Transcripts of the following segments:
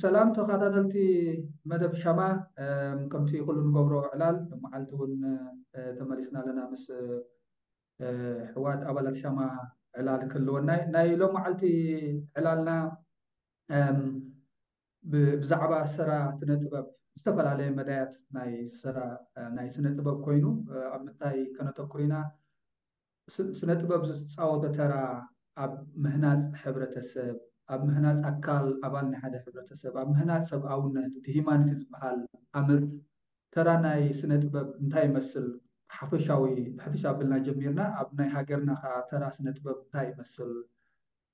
ሰላም ተኸታተልቲ መደብ ሻማ፣ ከምቲ ኩሉ ንገብሮ ዕላል መዓልቲ እውን ተመሊስና ኣለና ምስ ኣሕዋት ኣባላት ሻማ ዕላል ክህልወና። ናይ ሎም መዓልቲ ዕላልና ብዛዕባ ስራ ስነ ጥበብ ዝተፈላለየ መዳያት ናይ ስራ ናይ ስነ ጥበብ ኮይኑ ኣብ ምንታይ ከነተኩር ኢና? ስነ ጥበብ ዝፃወቶ ተራ ኣብ ምህናፅ ሕብረተሰብ፣ ኣብ ምህናፅ ኣካል ኣባል ናይ ሓደ ሕብረተሰብ፣ ኣብ ምህናፅ ሰብኣውነት፣ እቲ ሂማኒቲ ዝበሃል ኣምር ተራ ናይ ስነ ጥበብ እንታይ ይመስል? ሓፈሻዊ ብሕፍሽ ኣቢልና ጀሚርና ኣብ ናይ ሃገርና ከዓ ተራ ስነ ጥበብ እንታይ ይመስል?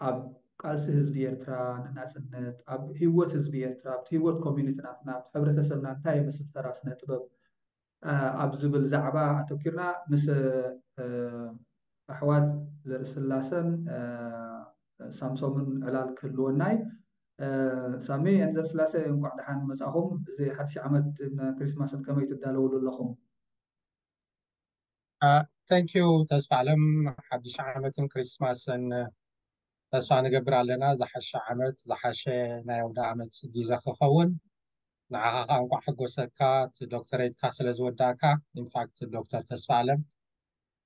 ኣብ ቃልሲ ህዝቢ ኤርትራ ንናፅነት፣ ኣብ ህይወት ህዝቢ ኤርትራ፣ ኣብቲ ህይወት ኮሚኒቲ ናትና፣ ኣብቲ ሕብረተሰብና እንታይ ይመስል ተራ ስነ ጥበብ? ኣብ ዝብል ዛዕባ ኣተኪርና ምስ ኣሕዋት ዘርእስላሰን ሳምሶምን ዕላል ክህልወናይ። ሳሚ and ዘርእስላሰ እንኳዕ ደሓን መጻኹም። እዚ ሓድሽ ዓመት ክሪስማስን ከመይ ትዳለውሉ ኣለኹም? Thank you ተስፋ ኣለም። ሓድሽ ዓመትን ክሪስማስን ተስፋ ንገብር ኣለና። ዝሓሸ ዓመት ዝሓሸ ናይ ኣውደ ዓመት ግዜ ክኸውን። ንዓኻ ከዓ እንኳዕ ሓጎሰካ። እቲ ዶክተሬትካ ስለ ዝወዳእካ፣ ኢንፋክት ዶክተር ተስፋ ኣለም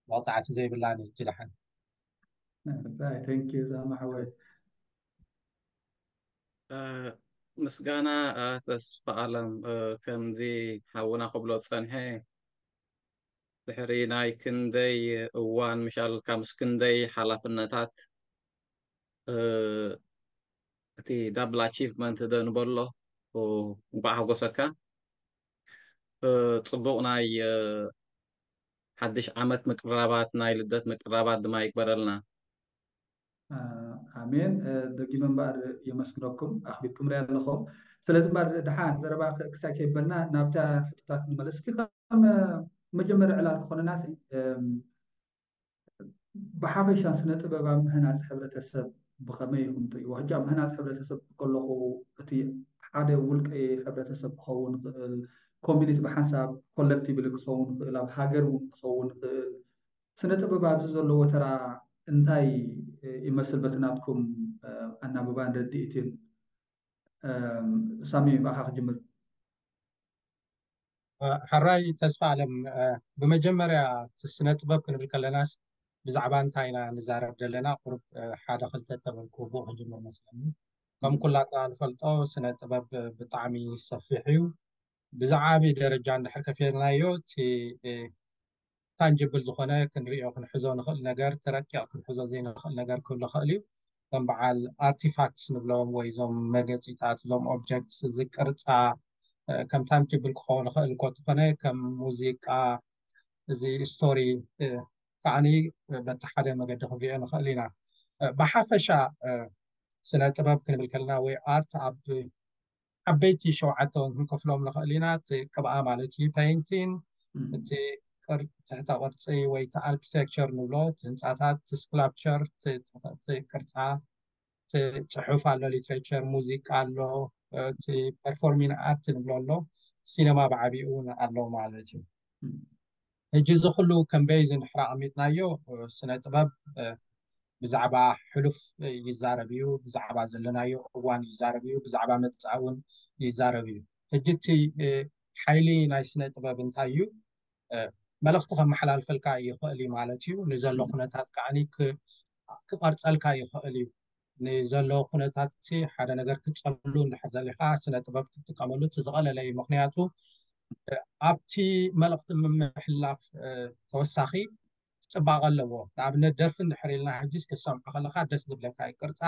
መቕፃዕቲ ዘይብላን እጅ ደሓን። Thank you ዛማ ሓወይ። ምስጋና ተስፋ ኣለም። ከምዚ ሓውና ክብሎ ዝፀንሐ ድሕሪ ናይ ክንደይ እዋን ምሻልካ ምስ ክንደይ ሓላፍነታት እቲ ዳብል ኣቺቭመንት ዶ ንበሎ እንኳዕ ሓጎሰካ። ፅቡቕ ናይ ሓድሽ ዓመት ምቅራባት ናይ ልደት ምቅራባት ድማ ይግበረልና። ኣሜን። ደጊመ እምበኣር የመስግነኩም ኣኽቢርኩምለይ ኣለኹም። ስለዚ እምበኣር ደሓን ዘረባ ክሳይ ከይበልና ናብታ ሕቶታት ንመለስ። እስኪ ከም መጀመርያ ዕላል ክኾነና ብሓፈሻ ስነ ጥበብ ኣብ ምህናፅ ሕብረተሰብ ብኸመይ ኢኹም ትሪእዎ? ሕጂ ኣብ ምህናፅ ሕብረተሰብ ከለኹ እቲ ሓደ ውልቀ ሕብረተሰብ ክኸውን ይኽእል፣ ኮሚኒቲ ብሓንሳብ ኮለክቲቭሊ ክኸውን ይኽእል፣ ኣብ ሃገር እውን ክኸውን ይኽእል። ስነ ጥበብ ኣብዚ ዘለዎ ተራ እንታይ ይመስል በቲ ናትኩም ኣናብባን ርድኢትን? ሳሚ ብኣኻ ክጅምር። ሕራይ ተስፋ ኣለም፣ ብመጀመርያ ስነ ጥበብ ክንብል ከለናስ ብዛዕባ እንታይ ኢና ንዛረብ ዘለና? ቁሩብ ሓደ ክልተ ተበልኩ ብኡ ክጅምር መስለኒ። ከም ኩላትና ንፈልጦ ስነ ጥበብ ብጣዕሚ ሰፊሕ እዩ። ብዝዓቢ ደረጃ እንድሕር ከፊልናዮ እቲ ታንጅብል ዝኾነ ክንሪኦ ክንሕዞ ንኽእል ነገር፣ ተረቂቕ ክንሕዞ ዘይንኽእል ነገር ክህሉ ኽእል እዩ። ከም በዓል ኣርቲፋክትስ ንብሎም ወይ እዞም መገፂታት፣ እዞም ኦብጀክትስ፣ እዚ ቅርፃ ከም ታንጅብል ክኸውን ይኽእል እኮ ተኾነ ከም ሙዚቃ፣ እዚ ስቶሪ ከዓኒ በቲ ሓደ መገዲ ክንሪኦ ንኽእል ኢና። ብሓፈሻ ስነ ጥበብ ክንብል ከለና ወይ ኣርት ኣብ ዓበይቲ ሸውዓተ እውን ክንከፍሎም ንኽእል ኢና። እቲ ቅብኣ ማለት እዩ ፔይንቲን፣ እቲ ትሕተ ቅርፂ ወይ እቲ ኣርኪቴክቸር ንብሎ፣ እቲ ህንፃታት፣ እቲ ስክላፕቸር፣ ቅርፃ፣ እቲ ፅሑፍ ኣሎ፣ ሊትሬቸር፣ ሙዚቃ ኣሎ፣ እቲ ፐርፎርሚን ኣርት ንብሎ ኣሎ፣ ሲነማ ብዓቢኡ እውን ኣሎ ማለት እዩ። ሕጂ እዚ ኩሉ ከም ቤዝ እንድሕር ኣቐሚጥናዮ ስነ ጥበብ ብዛዕባ ሕሉፍ ይዛረብ እዩ፣ ብዛዕባ ዘለናዮ እዋን ይዛረብ እዩ፣ ብዛዕባ መጻኢ እውን ይዛረብ እዩ። ሕጂ እቲ ሓይሊ ናይ ስነ ጥበብ እንታይ እዩ? መልእኽቲ ከመሓላልፈልካ ይኽእል እዩ ማለት እዩ። ንዘሎ ኩነታት ከዓኒ ክቐርፀልካ ይኽእል እዩ። ንዘሎ ኩነታት ሓደ ነገር ክትፀሉ እንድሕር ደሊኻ ስነ ጥበብ ክትጥቀመሉ እቲ ዝቐለለ እዩ። ምክንያቱ ኣብቲ መልእኽቲ ምምሕላፍ ተወሳኺ ፅባቐ ኣለዎ። ንኣብነት ደርፊ እንድሕር ኢልና ሕጂ ክትሰምዖ ከለካ ደስ ዝብለካ እዩ። ቅርፃ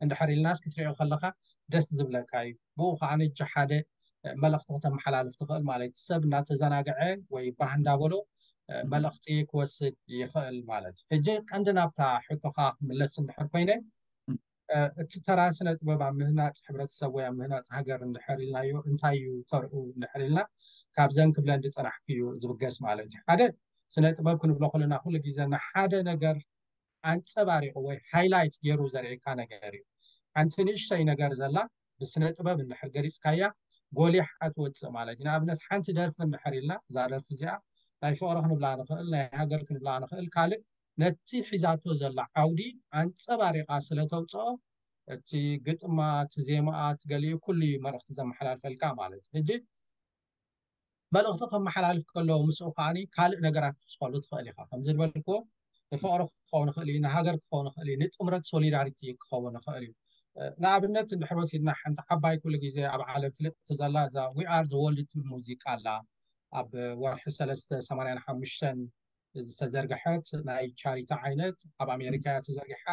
እንድሕር ኢልናስ ክትሪኦ ከለካ ደስ ዝብለካ እዩ። ብኡ ከዓ ሕጂ ሓደ መልእኽቲ ክተመሓላልፍ ትኽእል ማለት እዩ። ሰብ እናተዘናግዐ ወይ ባህ እንዳበሎ መልእኽቲ ክወስድ ይኽእል ማለት እዩ። ሕጂ ቀንዲ ናብታ ሕቶኻ ክምለስ እንድሕር ኮይነ እቲ ተራ ስነ ጥበብ ኣብ ምህናፅ ሕብረተሰብ ወይ ኣብ ምህናፅ ሃገር እንድሕር ኢልናዮ እንታይ እዩ ተርኡ እንድሕር ኢልና ካብዘን ክብለን ዝፀናሕኩ እዩ ዝብገስ ማለት እዩ። ሓደ ስነ ጥበብ ክንብሎ ከለና ኩሉ ግዜ ንሓደ ነገር ኣንፀባሪቑ ወይ ሃይላይት ገይሩ ዘርእየካ ነገር እዩ። ሓንቲ ንእሽተይ ነገር ዘላ ብስነ ጥበብ እንድሕር ገሊፅካያ ጎሊሓ ትወፅእ ማለት እዩ። ንኣብነት ሓንቲ ደርፊ እንድሕር ኢልና እዛ ደርፊ እዚኣ ናይ ፍቕሪ ክንብላ ንኽእል፣ ናይ ሃገር ክንብላ ንኽእል፣ ካልእ ነቲ ሒዛቶ ዘላ ዓውዲ ኣንፀባሪቓ ስለ ተውፅኦ እቲ ግጥማ፣ እቲ ዜማኣ፣ እቲ ገሊኡ ኩሉ እዩ መልእኽቲ ዘመሓላልፈልካ ማለት እዩ። ሕጂ መልእኽቲ ከመሓላልፍ ከሎ ምስኡ ከዓኒ ካልእ ነገራት ክትስኸሉ ትኽእል ኢኻ። ከምዚ ዝበልክዎ ንፍቕሪ ክኸውን ይኽእል እዩ፣ ንሃገር ክኸውን ይኽእል እዩ፣ ንጥምረት ሶሊዳሪቲ ክኸውን ይኽእል እዩ። ንኣብነት እንድሕር ወሲድና ሓንቲ ዓባይ ኩሉ ግዜ ኣብ ዓለም ፍልጥቲ ዘላ እዛ We Are the World ትብል ሙዚቃ ኣላ። ኣብ ወርሒ ሰለስተ ሰማንያን ሓሙሽተን ዝተዘርግሐት ናይ ቻሪቲ ዓይነት ኣብ ኣሜሪካ እያ ተዘርጊሓ።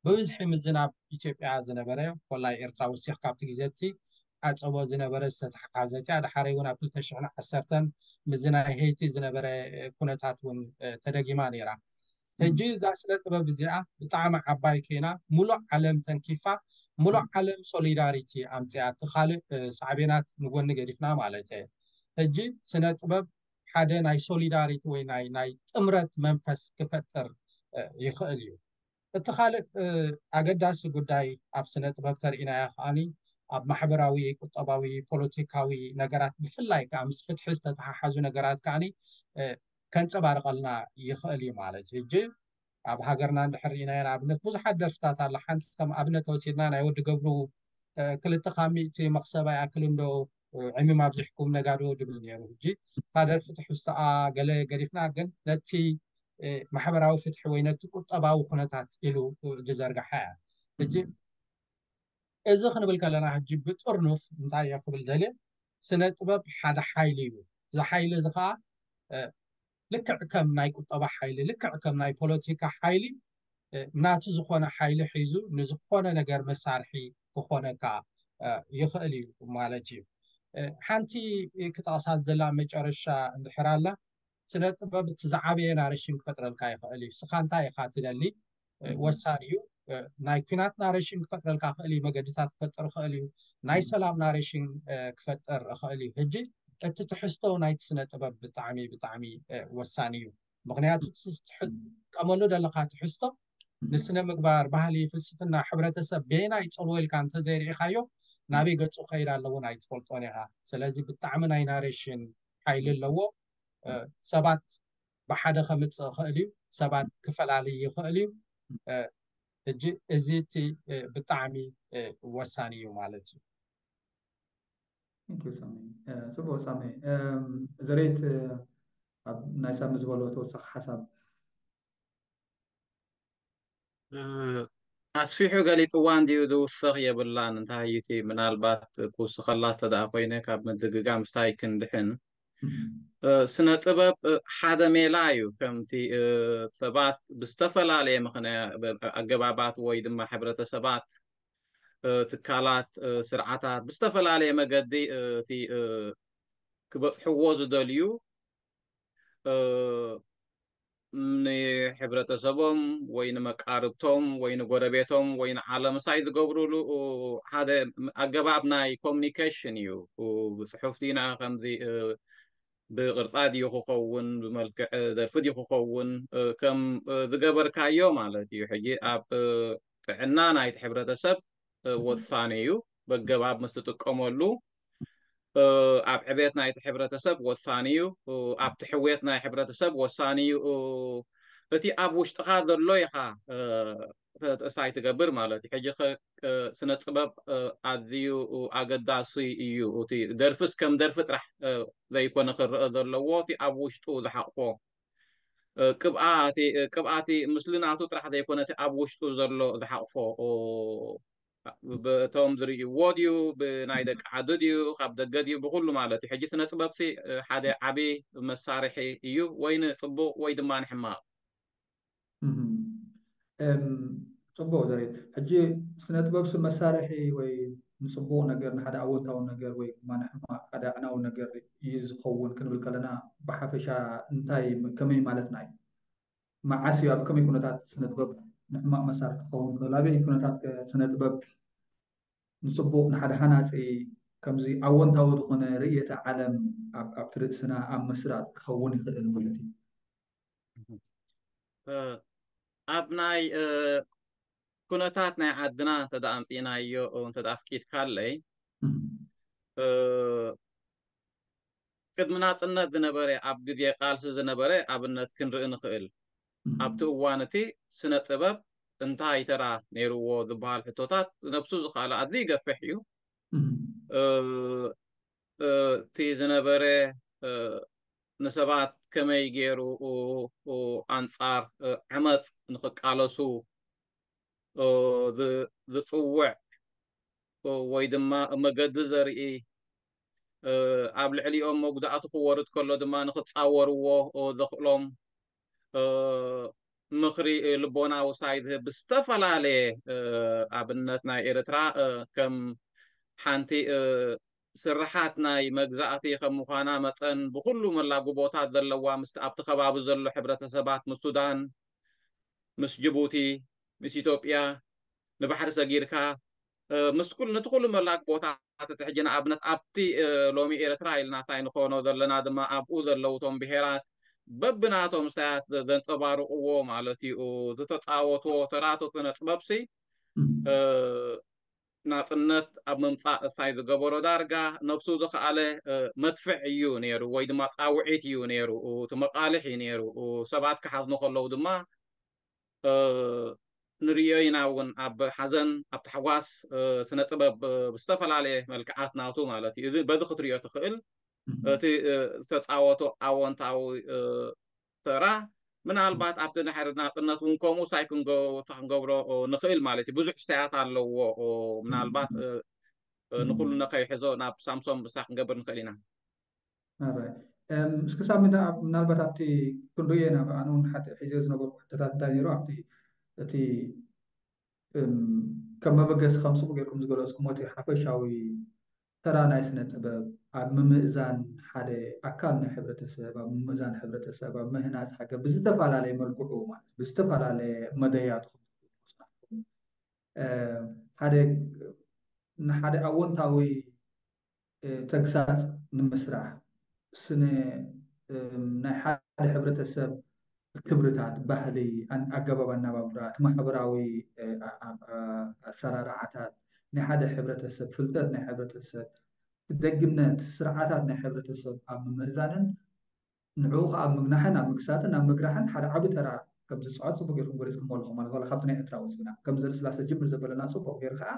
ብብዝሒ ምዝናብ ኢትዮጵያ ዝነበረ ኮላይ ኤርትራ ወሲኽ ካብቲ ግዜ እቲ ዓፀቦ ዝነበረ ዝተተሓሓዘት እያ። ድሓረይ እውን ኣብ ክልተ ሽሕን ዓሰርተን ምዚ ናይ ሄይቲ ዝነበረ ኩነታት እውን ተደጊማ ነይራ። ሕጂ እዛ ስነ ጥበብ እዚኣ ብጣዕሚ ዓባይ ኮይና ሙሉእ ዓለም ተንኪፋ ሙሉእ ዓለም ሶሊዳሪቲ ኣምፅኣ። እቲ ካልእ ሳዕቤናት ንጎኒ ገዲፍና ማለት እየ። ሕጂ ስነ ጥበብ ሓደ ናይ ሶሊዳሪቲ ወይ ናይ ናይ ጥምረት መንፈስ ክፈጥር ይኽእል እዩ። እቲ ካልእ ኣገዳሲ ጉዳይ ኣብ ስነ ጥበብ ተርእናያ ከዓኒ ኣብ ማሕበራዊ፣ ቁጠባዊ፣ ፖለቲካዊ ነገራት ብፍላይ ከዓ ምስ ፍትሒ ዝተተሓሓዙ ነገራት ከዓኒ ከንፀባርቐልና ይኽእል እዩ ማለት እዩ። ሕጂ ኣብ ሃገርና እንድሕር ርኢናዮ ንኣብነት ብዙሓት ደርፍታት ኣላ። ሓንቲ ከም ኣብነት ወሲድና ናይ ወዲ ገብሩ ክልተ ካብ ሚእቲ መኽሰባ ይኣክል እንዶ ዕሚም ኣብዚሕኩም ነጋዶ ድብል ነይሩ። ሕጂ እታ ደርፊ ትሕዝቶኣ ገለ ገዲፍና ግን ነቲ ማሕበራዊ ፍትሒ ወይ ነቲ ቁጠባዊ ኩነታት ኢሉ ዝዘርግሓ እያ። ሕጂ እዚ ክንብል ከለና ሕጂ ብጥርኑፍ እንታይ እየ ክብል ደልየ፣ ስነ ጥበብ ሓደ ሓይሊ እዩ። እዚ ሓይሊ እዚ ከዓ ልክዕ ከም ናይ ቁጠባ ሓይሊ፣ ልክዕ ከም ናይ ፖለቲካ ሓይሊ ናቱ ዝኾነ ሓይሊ ሒዙ ንዝኾነ ነገር መሳርሒ ክኾነካ ይኽእል እዩ ማለት እዩ። ሓንቲ ክጠቕሳ ዝደላ መጨረሻ እንድሕር ኣላ፣ ስነ ጥበብ እቲ ዝዓበየ ናሬሽን ክፈጥረልካ ይኽእል እዩ። ስኻ እንታይ ኢኻ ትደሊ ወሳኒ እዩ። ናይ ኩናት ናሬሽን ክፈጥረልካ ክእል እዩ፣ መገድታት ክፈጥር ክእል እዩ፣ ናይ ሰላም ናሬሽን ክፈጥር ክእል እዩ። ሕጂ እቲ ትሕዝቶ ናይቲ ስነ ጥበብ ብጣዕሚ ብጣዕሚ ወሳኒ እዩ። ምክንያቱ ትጥቀመሉ ዘለካ ትሕዝቶ ንስነ ምግባር፣ ባህሊ፣ ፍልስፍና፣ ሕብረተሰብ በየናይ ይፀልዎ ኢልካ እንተዘይርኢኻዮ ናበይ ገፁ ከይድ ኣለዎ ኣይትፈልጦን ኢኻ። ስለዚ ብጣዕሚ ናይ ናሬሽን ሓይሊ ኣለዎ። ሰባት ብሓደ ከምፅእ ይኽእል እዩ፣ ሰባት ክፈላልይ ይኽእል እዩ። ሕጂ እዚ እቲ ብጣዕሚ ወሳኒ እዩ ማለት እዩ። ፅቡቅ ሳሚ። ዘሬት ኣብ ናይ ሳሚ ዝበሎ ተወሳኺ ሓሳብ ኣስፊሑ ገሊፅዋ እንድዩ ዝውሰኽ የብላን። እንታይ እዩ እቲ ምናልባት ክውስኸላ እንተደኣ ኮይነ ካብ ምድግጋም ምስታይ ክንድሕን ስነ ጥበብ ሓደ ሜላ እዩ። ከምቲ ሰባት ብዝተፈላለየ ምኽንያ ኣገባባት ወይ ድማ ሕብረተሰባት ትካላት ስርዓታት ብዝተፈላለየ መገዲ እቲ ክበፅሕዎ ዝደልዩ ንሕብረተሰቦም ወይ ንመቃርብቶም ወይ ንጎረቤቶም ወይ ንዓለም ምሳይ ዝገብሩሉ ሓደ ኣገባብ ናይ ኮሚኒኬሽን እዩ። ብፅሑፍ ዲና ከምዚ ብቅርፃ ድዩ ክኸውን ብመልክዕ ደርፊ ድዩ ክኸውን ከም ዝገበርካዮ ማለት እዩ። ሕጂ ኣብ ጥዕና ናይቲ ሕብረተሰብ ወሳኒ እዩ። በገባብ ምስ ትጥቀመሉ ኣብ ዕቤት ናይቲ ሕብረተሰብ ወሳኒ እዩ። ኣብቲ ሕውየት ናይ ሕብረተሰብ ወሳኒ እዩ። እቲ ኣብ ውሽጥኻ ዘሎ ኢኻ ተጠሳይ ትገብር ማለት እዩ። ሕጂ ስነ ጥበብ ኣዝዩ ኣገዳሲ እዩ። እቲ ደርፍስ ከም ደርፊ ጥራሕ ዘይኮነ ክረአ ዘለዎ እቲ ኣብ ውሽጡ ዝሓቕፎ ቅብኣቲ ቅብኣቲ ምስሊ ናቱ ጥራሕ ዘይኮነ እቲ ኣብ ውሽጡ ዘሎ ዝሓቕፎ በቶም ዝርእይዎ ድዩ ብናይ ደቂ ዓዲ ድዩ ካብ ደገ ድዩ ብኩሉ ማለት እዩ። ሕጂ ስነ ጥበብሲ ሓደ ዓብዪ መሳርሒ እዩ ወይ ንፅቡቅ ወይ ድማ ንሕማቕ። ፅቡቅ ዘሬት። ሕጂ ስነ ጥበብሲ መሳርሒ ወይ ንፅቡቅ ነገር ንሓደ ኣወንታዊ ነገር ወይ ድማ ንሕማቅ ሓደ ኣዕናዊ ነገር እዩ ዝኸውን ክንብል ከለና ብሓፈሻ እንታይ ከመይ ማለትና እዩ? መዓስ እዩ ኣብ ከመይ ኩነታት ስነ ጥበብ ንሕማቕ መሳርሒ ክኸውን ይኽእል። ኣበይ ኩነታት ከ ስነ ጥበብ ንጽቡቕ፣ ንሓደ ሃናጺ፣ ከምዚ ኣወንታዊ ዝኾነ ርእየተ ዓለም ኣብ ኣብቲ ርእስና ኣብ ምስራጽ ክኸውን ይኽእል ማለት እዩ። ኣብ ናይ ኩነታት ናይ ዓድና እንተ ኣምፂእናዮ እንተ ኣፍቂድካለይ፣ ቅድሚ ናፅነት ዝነበረ፣ ኣብ ግዜ ቃልሲ ዝነበረ ኣብነት ክንርኢ ንኽእል። ኣብቲ እዋን እቲ ስነ ጥበብ እንታይ ተራ ነይርዎ ዝበሃል ሕቶታት ነብሱ ዝኸኣለ ኣዝዩ ይገፍሕ እዩ። እቲ ዝነበረ ንሰባት ከመይ ገይሩ ኣንፃር ዓመፅ ንክቃለሱ ዝፅውዕ ወይ ድማ መገዲ ዘርኢ፣ ኣብ ልዕሊኦም መጉዳእቲ ክወርድ ከሎ ድማ ንክፃወርዎ ዘኽእሎም ምኽሪ ልቦናዊ ሳይ ዝህብ ብዝተፈላለየ ኣብነት ናይ ኤርትራ ከም ሓንቲ ስርሓት ናይ መግዛእቲ ከም ምዃና መጠን ብኩሉ መላጉቦታት ዘለዋ ምስቲ ኣብቲ ከባቢ ዘሎ ሕብረተሰባት ምስ ሱዳን፣ ምስ ጅቡቲ፣ ምስ ኢትዮጵያ ንባሕሪ ሰጊርካ ምስ ኩሉ ነቲ ኩሉ መላጉቦታት እቲ ሕጂ ንኣብነት ኣብቲ ሎሚ ኤርትራ ኢልና እንታይ ንኾኖ ዘለና ድማ ኣብኡ ዘለዉ እቶም ብሄራት በብናቶም ስታያት ዘንፀባርቕዎ ማለት እዩ ዝተፃወትዎ ተራቶ ስነ ጥበብሲ ናፅነት ኣብ ምምፃእ እሳይ ዝገበሮ ዳርጋ ነብሱ ዝኸኣለ መድፍዕ እዩ ነይሩ ወይ ድማ ፃውዒት እዩ ነይሩ፣ እቲ መቃልሕ እዩ ነይሩ። ሰባት ክሓዝኑ ከለዉ ድማ ንርእዮ ኢና እውን ኣብ ሓዘን ኣብ ታሕጓስ ስነ ጥበብ ብዝተፈላለየ መልክዓት ናቱ ማለት እዩ። እዚ በዚ ክትርእዮ ትኽእል። እቲ ዝተፃወቶ ኣወንታዊ ተራ ምናልባት ኣብቲ ድሕሪ ናፅነት እውን ከምኡ ሳይ ክንገብሮ ንኽእል ማለት እዩ። ብዙሕ ስታያት ኣለዎ። ምናልባት ንኩሉ ነከይሕዞ ናብ ሳምሶም ብሳ ክንገብር ንኽእል ኢና። እስኪ ሳሚ ምናልባት ኣብቲ ክንሪኦ ኢና። ኣነ እውን ሓደ ሒዘ ዝነበርኩ ሕቶታት እንታይ ነይሩ ኣብቲ እቲ ከም መበገሲ ከም ጽቡቅ ጌርኩም ዝገለጽኩም እቲ ሓፈሻዊ ተራ ናይ ስነ ጥበብ ኣብ ምምእዛን ሓደ ኣካል ናይ ሕብረተሰብ ኣብ ምምእዛን ሕብረተሰብ ኣብ ምህናጽ ሃገር ብዝተፈላለየ መልክዑ ማለት ብዝተፈላለየ መደያቱ ሓደ ሓደ ኣወንታዊ ተግሳጽ ንምስራሕ ስነ ናይ ሓደ ሕብረተሰብ ክብርታት፣ ባህሊ፣ ኣገባብ ኣናባብራ፣ እቲ ማሕበራዊ ኣሰራርዓታት ናይ ሓደ ሕብረተሰብ፣ ፍልጠት ናይ ሕብረተሰብ፣ ደግነት ስርዓታት ናይ ሕብረተሰብ ኣብ ምምእዛንን ንዕኡ ከዓ ኣብ ምግናሕን ኣብ ምግሳጥን ኣብ ምግራሕን ሓደ ዓቢ ተራ ከም ዝፃወት ፅቡቅ ጌርኩም ገሊፅኩሞ ኣለኹም። ማለት ዋላ ካብቲ ናይ ኤርትራ ወፂና ከም ዘርእስላሰ ጅምር ዘበለና ፅቡቅ ገይሩ ከዓ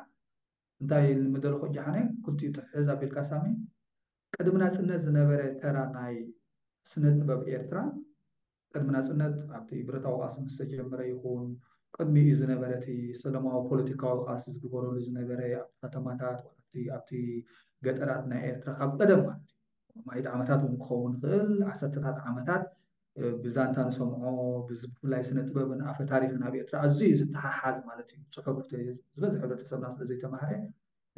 እንታይ ምደለኹ ጃሓነ ክልቲኡ ትሕዝ ኣቢልካ ሳሚ ቅድሚ ናፅነት ዝነበረ ተራ ናይ ስነ ጥበብ ኤርትራ ቅድሚ ናፅነት ኣብቲ ብረታዊ ቃልሲ ምስ ተጀመረ ይኹን ቅድሚኡ ዝነበረ እቲ ሰለማዊ ፖለቲካዊ ቃልሲ ዝግበረሉ ዝነበረ ኣብቲ ከተማታት ኣብቲ ገጠራት ናይ ኤርትራ ካብ ቀደም ማለት እዩ ማይት ዓመታት እውን ክኸውን ይኽእል ዓሰርተታት ዓመታት ብዛንታ ንሰምዖ ብፍላይ ስነ ጥበብን ኣፈ ታሪኽን ኣብ ኤርትራ ኣዝዩ እዩ ዝተሓሓዝ ማለት እዩ። ፅሑፍ ዝበዝሕ ሕብረተሰብና ስለ ዘይተማህረ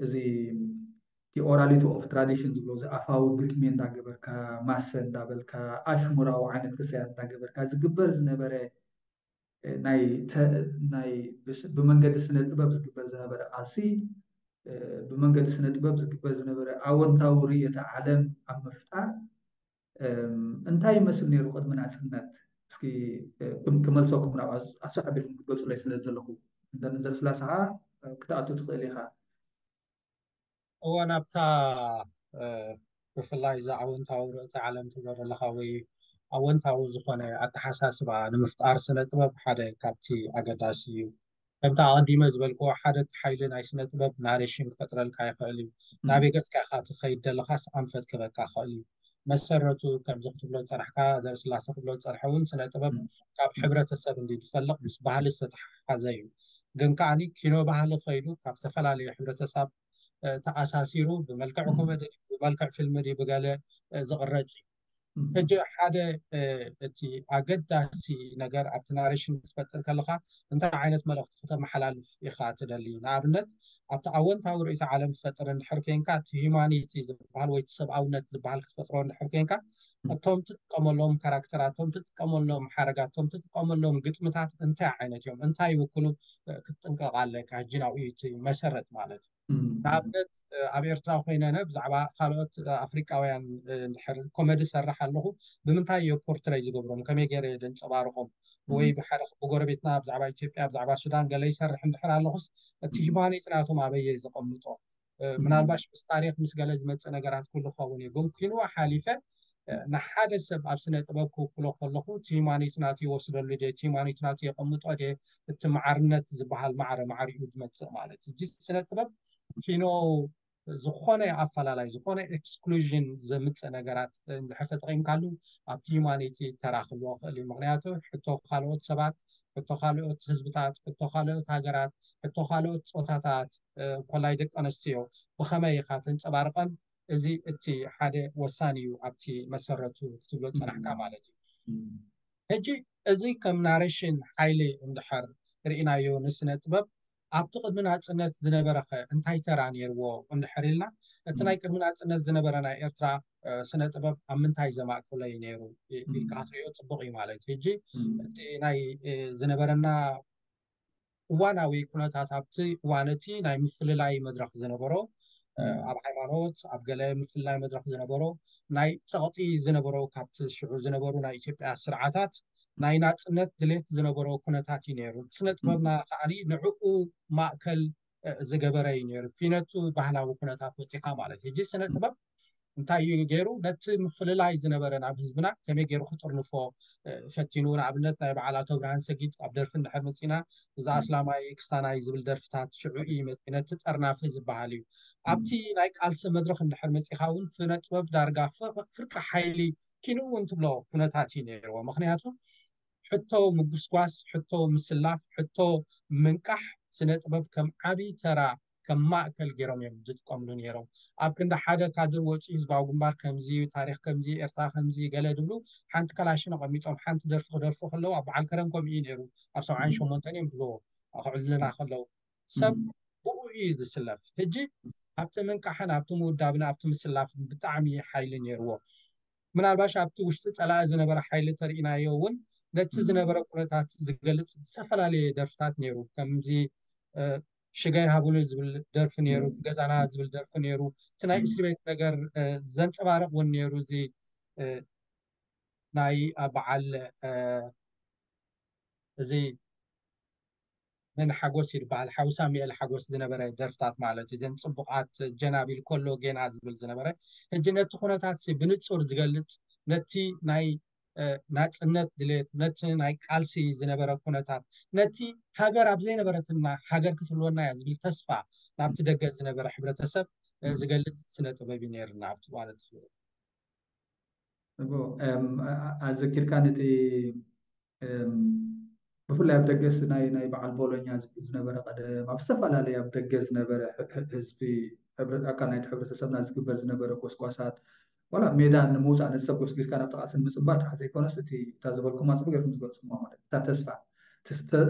እዚ the orality of tradition ዝብሎ እዚ ኣፋዊ ግጥሚ እንዳገበርካ ማሰ እንዳበልካ ኣሽሙራዊ ዓይነት ክስያት እንዳገበርካ ዝግበር ዝነበረ ናይ ናይ ብመንገዲ ስነ ጥበብ ዝግበር ዝነበረ ቃልሲ ብመንገዲ ስነ ጥበብ ዝግበር ዝነበረ ኣወንታዊ ርእየተ ዓለም ኣብ ምፍጣር እንታይ ይመስል ነይሩ ቅድሚ ናፅነት? እስኪ ክመልሰኩም ናብ ኣስፍሕ ኣቢልኩም ክትገልፁለይ ስለ ዘለኹ እንተ ንዘርስላሰ ከዓ ክትኣቱ ትኽእል ኢኻ። እወ ናብታ ብፍላይ እዚ ኣወንታዊ ርእተ ዓለም ትብሎ ዘለኻ ወይ ኣወንታዊ ዝኾነ ኣተሓሳስባ ንምፍጣር ስነ ጥበብ ሓደ ካብቲ ኣገዳሲ እዩ። ከምቲ ኣቐዲመ ዝበልክዎ ሓደ እቲ ሓይሊ ናይ ስነ ጥበብ ናሬሽን ክፈጥረልካ ይኽእል እዩ። ናበይ ገፅካ ኢኻ ትኸይድ ዘለኻስ ኣንፈት ክበካ ይኽእል እዩ። መሰረቱ ከምዚ ክትብሎ ዝፀናሕካ ዘርእስላሰ ክብሎ ዝፀንሐ እውን ስነ ጥበብ ካብ ሕብረተሰብ እንዲ ዝፈልቕ ምስ ባህሊ ዝተተሓሓዘ እዩ። ግን ከዓኒ ኪኖ ባህሊ ከይዱ ካብ ዝተፈላለዩ ሕብረተሰብ ተኣሳሲሩ ብመልክዕ ኮመዲ ብመልክዕ ፊልም ድዩ ብገለ ዝቕረፅ እዩ። ሕጂ ሓደ እቲ ኣገዳሲ ነገር ኣብቲ ናሬሽን ክትፈጥር ከለካ እንታይ ዓይነት መልእኽቲ ክተመሓላልፍ ኢኻ ትደሊ? ንኣብነት ኣብቲ ኣወንታዊ ርእይቶ ዓለም ትፈጥር እንድሕር ኮንካ እቲ ሂማኒቲ ዝበሃል ወይ እቲ ሰብኣውነት ዝበሃል ክትፈጥሮ እንድሕር ኮንካ እቶም ትጥቀመሎም ካራክተራት፣ እቶም ትጥቀመሎም ሓረጋት፣ እቶም ትጥቀመሎም ግጥምታት እንታይ ዓይነት እዮም፣ እንታይ ይውክሉ ክትጥንቀቕ ኣለካ። ሕጂ ናብኡ እዩ እቲ መሰረት ማለት እዩ። ንኣብነት ኣብ ኤርትራ ኮይነ ብዛዕባ ካልኦት ኣፍሪቃውያን እንድሕር ኮመዲ ሰርሕ ኣለኹ ብምንታይ እየ ፖርትረይ ዝገብሮም፣ ከመይ ገይረ እየ ደንፀባርቆም? ወይ ብሓደ ብጎረቤትና ብዛዕባ ኢትዮጵያ ብዛዕባ ሱዳን ገለ ይሰርሕ እንድሕር ኣለኹስ እቲ ሂማኒቲ ናቶም ኣበየ ዘቐምጦ? ምናልባሽ ምስ ታሪክ ምስ ገለ ዝመፅእ ነገራት ኩሉ ክኸውን እዩ። ግን ኪንዋ ሓሊፈ ንሓደ ሰብ ኣብ ስነ ጥበብ ክውክሎ ከለኹ እቲ ሂማኒቲ ናቱ ይወስደሉ ደ፣ እቲ ሂማኒቲ ናቱ የቐምጦ ደ? እቲ ማዕርነት ዝበሃል ማዕረ ማዕሪኡ ዝመፅእ ማለት እዩ። ስነ ጥበብ ኪኖ ዝኾነ ኣፈላላይ ዝኾነ ኤክስክሉዥን ዘምፅእ ነገራት እንድሕር ተጠቂምካሉ ኣብቲ ሂማኒቲ ተራ ክህልዎ ክእል እዩ። ምክንያቱ ሕቶ ካልኦት ሰባት፣ ሕቶ ካልኦት ህዝብታት፣ ሕቶ ካልኦት ሃገራት፣ ሕቶ ካልኦት ፆታታት፣ ኮላይ ደቂ ኣነስትዮ ብኸመይ ኢኻ ተንፀባርቀን? እዚ እቲ ሓደ ወሳኒ እዩ ኣብቲ መሰረቱ ክትብሎ ዝፀናሕካ ማለት እዩ። ሕጂ እዚ ከም ናሬሽን ሓይሊ እንድሕር ርኢናዮ ንስነ ጥበብ ኣብቲ ቅድሚ ናፅነት ዝነበረኸ እንታይ ተራ ነይርዎ እንድሕር ኢልና እቲ ናይ ቅድሚ ናፅነት ዝነበረ ናይ ኤርትራ ስነ ጥበብ ኣብ ምንታይ ዘማእከሎ እዩ ነይሩ ኢልካ ክትሪኦ ፅቡቅ እዩ ማለት እዩ። ሕጂ እቲ ናይ ዝነበረና እዋናዊ ኩነታት ኣብቲ እዋን እቲ ናይ ምፍልላይ መድረኽ ዝነበሮ ኣብ ሃይማኖት ኣብ ገለ ምፍልላይ መድረኽ ዝነበሮ ናይ ፀቕጢ ዝነበሮ ካብቲ ሽዑ ዝነበሩ ናይ ኢትዮጵያ ስርዓታት ናይ ናፅነት ድሌት ዝነበሮ ኩነታት እዩ ነይሩ። ስነ ጥበብና ከዓኒ ንዕኡ ማእከል ዝገበረ እዩ ነይሩ። ኪነቱ ባህላዊ ኩነታት ወፂኻ ማለት እዩ። ሕጂ ስነ ጥበብ እንታይ እዩ ገይሩ? ነቲ ምፍልላይ ዝነበረ ናብ ህዝብና ከመይ ገይሩ ክጥርንፎ ፈቲኑ። ንኣብነት ናይ በዓል ኣቶ ብርሃን ሰጊድ ኣብ ደርፊ እንድሕር መፂና እዛ ኣስላማይ ክስታናይ ዝብል ደርፍታት ሽዑ እዩ መፂኡ። ነቲ ጠርናፊ ዝበሃል እዩ። ኣብቲ ናይ ቃልሲ መድረክ እንድሕር መፂኻ እውን ስነ ጥበብ ዳርጋ ፍርቂ ሓይሊ ኪንኡ እውን ትብሎ ኩነታት እዩ ነይርዎ። ምክንያቱ ሕቶ ምጉስጓስ፣ ሕቶ ምስላፍ፣ ሕቶ ምንቃሕ ስነ ጥበብ ከም ዓብዪ ተራ ከም ማእከል ገይሮም እዮም ዝጥቀምሉ ነይሮም። ኣብ ክንዲ ሓደ ካድር ወፂኡ ህዝባዊ ግንባር ከምዚ እዩ፣ ታሪክ ከምዚ፣ ኤርትራ ከምዚ ገለ ድብሉ ሓንቲ ከላሽን ኣቐሚጦም ሓንቲ ደርፊ ክደርፉ ከለዉ ኣብ በዓል ከረን ከምኡ እዩ ነይሩ። ኣብ ሰብዓን ሸሞንተን እዮም ድብልዎ ክዕልልና ከለዉ ሰብ ብኡ እዩ ዝስለፍ። ሕጂ ኣብቲ ምንቃሕን ኣብቲ ምውዳብን ኣብቲ ምስላፍን ብጣዕሚ ሓይሊ ነይርዎ። ምናልባሽ ኣብቲ ውሽጢ ፀላኢ ዝነበረ ሓይሊ ተርኢናዮ እውን ነቲ ዝነበረ ኩነታት ዝገልፅ ዝተፈላለየ ደርፍታት ነይሩ። ከምዚ ሽጋይ ሃቡኒ ዝብል ደርፊ ነይሩ፣ እቲ ገዛና ዝብል ደርፊ ነይሩ፣ እቲ ናይ እስሪ ቤት ነገር ዘንፀባርቕ እውን ነይሩ። እዚ ናይ በዓል እዚ መን ሓጎስ ይበሃል ሓው ሳሙኤል ሓጎስ ዝነበረ ደርፍታት ማለት እዩ። እዘን ፅቡቓት ጀናቢል ኮሎ ጌና ዝብል ዝነበረ ሕጂ ነቲ ኩነታት ብንፁር ዝገልፅ ነቲ ናይ ናፅነት ድሌት ነቲ ናይ ቃልሲ ዝነበረ ኩነታት ነቲ ሃገር ኣብ ዘይነበረትና ሃገር ክትህልወና እያ ዝብል ተስፋ ናብቲ ደገ ዝነበረ ሕብረተሰብ ዝገልፅ ስነ ጥበብ እዩ ነይርና ኣብቲ እዋን እቲ ኣዘኪርካ ነቲ ብፍላይ ኣብ ደገስ ናይ ናይ በዓል ቦሎኛ ዝብሉ ዝነበረ ቀደም ኣብ ዝተፈላለየ ኣብ ደገ ዝነበረ ህዝቢ ኣካል ናይቲ ሕብረተሰብና ዝግበር ዝነበረ ጎስጓሳት ዋላ ሜዳ ንምውፃእ ነቲ ሰብ ጎስጊስካ ናብ ተቃስን ምፅባር ጥራሕ ዘይኮነስ እቲ እታ ዝበልኩማ ፅቡቅ ገርኩም ዝገልፅኩማ ማለት እታ ተስፋ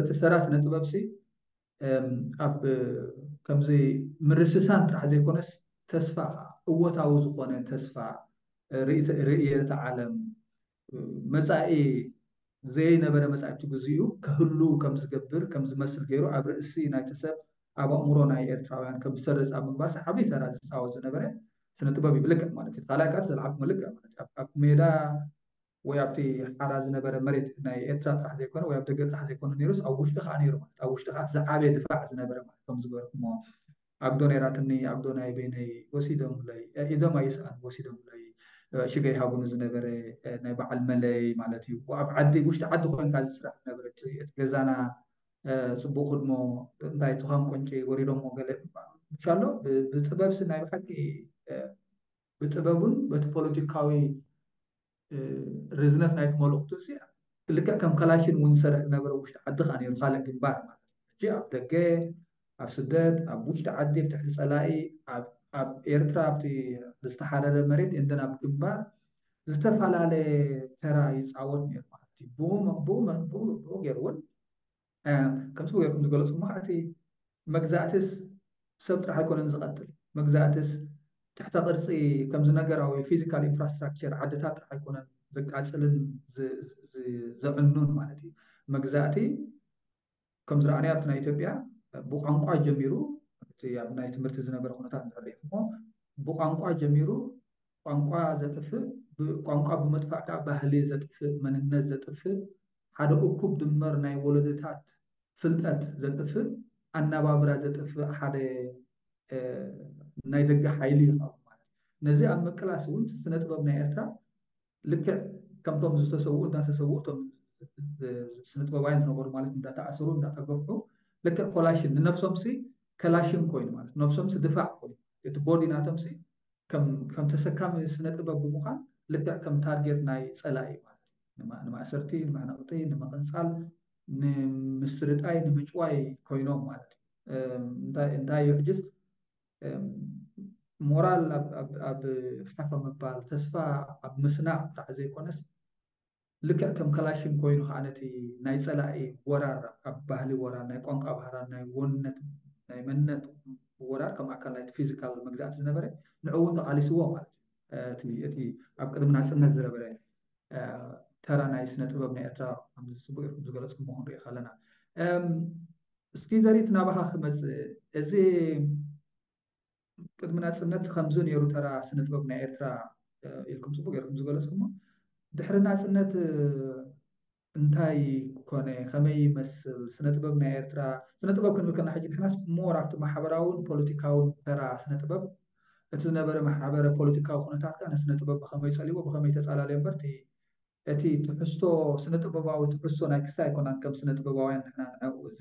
እቲ ሰራፍ ነጥበብ ሲ ኣብ ከምዚ ምርስሳን ጥራሕ ዘይኮነስ ተስፋ እወታዊ ዝኾነ ተስፋ ርእየተ ዓለም መፃኢ ዘይነበረ መፃኢ ኣብቲ ግዜኡ ከህሉ ከም ዝገብር ከም ዝመስል ገይሩ ኣብ ርእሲ ናይቲ ሰብ ኣብ ኣእምሮ ናይ ኤርትራውያን ከም ዝሰርፅ ኣብ ምግባር ዓብዪ ተራ ዝፃወት ዝነበረ ስነ ጥበብ እዩ ብልክዕ ማለት እዩ ካልኣይ ከዓ ዝለዓልኩ መልክዕ ማለት ኣብ ሜዳ ወይ ኣብቲ ሓራ ዝነበረ መሬት ናይ ኤርትራ ጥራሕ ዘይኮነ ወይ ኣብ ደገ ጥራሕ ዘይኮነ ነይሩስ ኣብ ውሽጢ ከዓ ነይሩ ማለት ኣብ ውሽጢ ከዓ ዝዓበየ ድፋዕ ዝነበረ ማለት ከም ዝበልኩሞ ኣግዶ ነይራትኒ ኣግዶ ናይ በይነይ ወሲዶምለይ ኢዶም ኣይስኣን ወሲዶምለይ ሽገይ ሃቡኑ ዝነበረ ናይ በዓል መለይ ማለት እዩ ኣብ ዓዲ ውሽጢ ዓዲ ኮይንካ ዝስራሕ ዝነበረ እቲ ገዛና ፅቡቅ ህድሞ እንታይ ትኻም ቆንጪ ወሪዶሞ ገለ ብቻ ኣሎ ብጥበብሲ ናይ ብሓቂ ብጥበቡን በቲ ፖለቲካዊ ርዝነት ናይቲ መልእኽቱ ልክዕ ከም ከላሽን እውን ዝሰርሕ ዝነበረ ውሽጢ ዓዲ ከዓ ነይሩ ካልእ ግንባር ማለት ሕጂ ኣብ ደገ ኣብ ስደት ኣብ ውሽጢ ዓዲ ኣብ ትሕቲ ፀላኢ ኣብ ኤርትራ ኣብቲ ዝተሓረረ መሬት እንደን ኣብ ግንባር ዝተፈላለየ ተራ ይፃወት ነይሩ ማለት እዩ። ብኡ ገይሩ እውን ከምዚ ገይርኩም ዝገለፅኩም ከዓ እቲ መግዛእትስ ሰብ ጥራሕ ኣይኮነን ዝቐትል። መግዛእትስ ትሕተ ቅርፂ ከምዚ ነገራዊ ፊዚካል ኢንፍራስትራክቸር ዓድታት ጥራሕ ኣይኮነን ዘቃፅልን ዘዕኑን ማለት እዩ። መግዛእቲ ከም ዝረኣናዮ ኣብቲ ናይ ኢትዮጵያ ብቋንቋ ጀሚሩ፣ እቲ ኣብ ናይ ትምህርቲ ዝነበረ ኩነታት ንርኢ እሞ ብቋንቋ ጀሚሩ ቋንቋ ዘጥፍእ፣ ቋንቋ ብምጥፋእ ከዓ ባህሊ ዘጥፍእ፣ መንነት ዘጥፍእ፣ ሓደ እኩብ ድመር ናይ ወለዶታት ፍልጠት ዘጥፍእ፣ ኣነባብራ ዘጥፍእ ሓደ ናይ ደገ ሓይሊ ይኸውን ማለት እዩ። ነዚ ኣብ ምቅላስ እውን ስነ ጥበብ ናይ ኤርትራ ልክዕ ከምቶም ዝተሰውኡ እንዳተሰውኡ እቶም ስነ ጥበባውያን ዝነበሩ ማለት እንዳተኣሰሩ እንዳተገፍሑ ልክዕ ኮላሽን ንነብሶምሲ ከላሽን ኮይኑ ማለት ነብሶምሲ ድፋዕ ኮይኑ እቲ ቦዲ ናቶምሲ ከም ተሰካሚ ስነ ጥበብ ብምዃን ልክዕ ከም ታርጌት ናይ ፀላኢ ማለት ንማእሰርቲ፣ ንመዕነቕቲ፣ ንምቕንፃል፣ ንምስርጣይ፣ ንምጭዋይ ኮይኖም ማለት እዩ። እንታይ እዩ ሕጅስ ሞራል ኣብ ሓፈ ምባል፣ ተስፋ ኣብ ምስናቕ ጥራሕ ዘይኮነስ ልክዕ ከም ከላሽን ኮይኑ ከዓ ነቲ ናይ ፀላኢ ወራር ኣብ ባህሊ ወራር፣ ናይ ቋንቋ ባህራር፣ ናይ ወንነት ናይ መንነት ወራር ከም ኣካል ናይቲ ፊዚካል መግዛእቲ ዝነበረ ንዕኡ እውን ተቓሊስዎ ማለት እዩ። እቲ ኣብ ቅድሚ ናፅነት ዝነበረ ተራ ናይ ስነ ጥበብ ናይ ኤርትራ ከምዚ ፅቡቅ ኢልኩም ዝገለፅኩሞ ክንሪኢ ከለና እስኪ ዘሪት ናባኻ ክመፅእ እዚ ቅድሚ ናፅነት ከምዚ ነይሩ ተራ ስነ ጥበብ ናይ ኤርትራ ኢልኩም ፅቡቅ ኢልኩም ዝገለፅኩሞ ድሕሪ ናፅነት እንታይ ኮነ ከመይ ይመስል ስነ ጥበብ ናይ ኤርትራ ስነ ጥበብ ክንብል ከና ሕጂ ንሕናስ ሞር ኣብቲ ማሕበራውን ፖለቲካውን ተራ ስነ ጥበብ እቲ ዝነበረ ማሕበረ ፖለቲካዊ ኩነታት ከዓ ንስነ ጥበብ ብከመይ ፀሊዎ ብከመይ ተፃላለዮ እምበር እቲ ትሕዝቶ ስነ ጥበባዊ ትሕዝቶ ናይ ክሳ ኣይኮናን ከም ስነ ጥበባውያን ንሕና ንዕኡ እዚ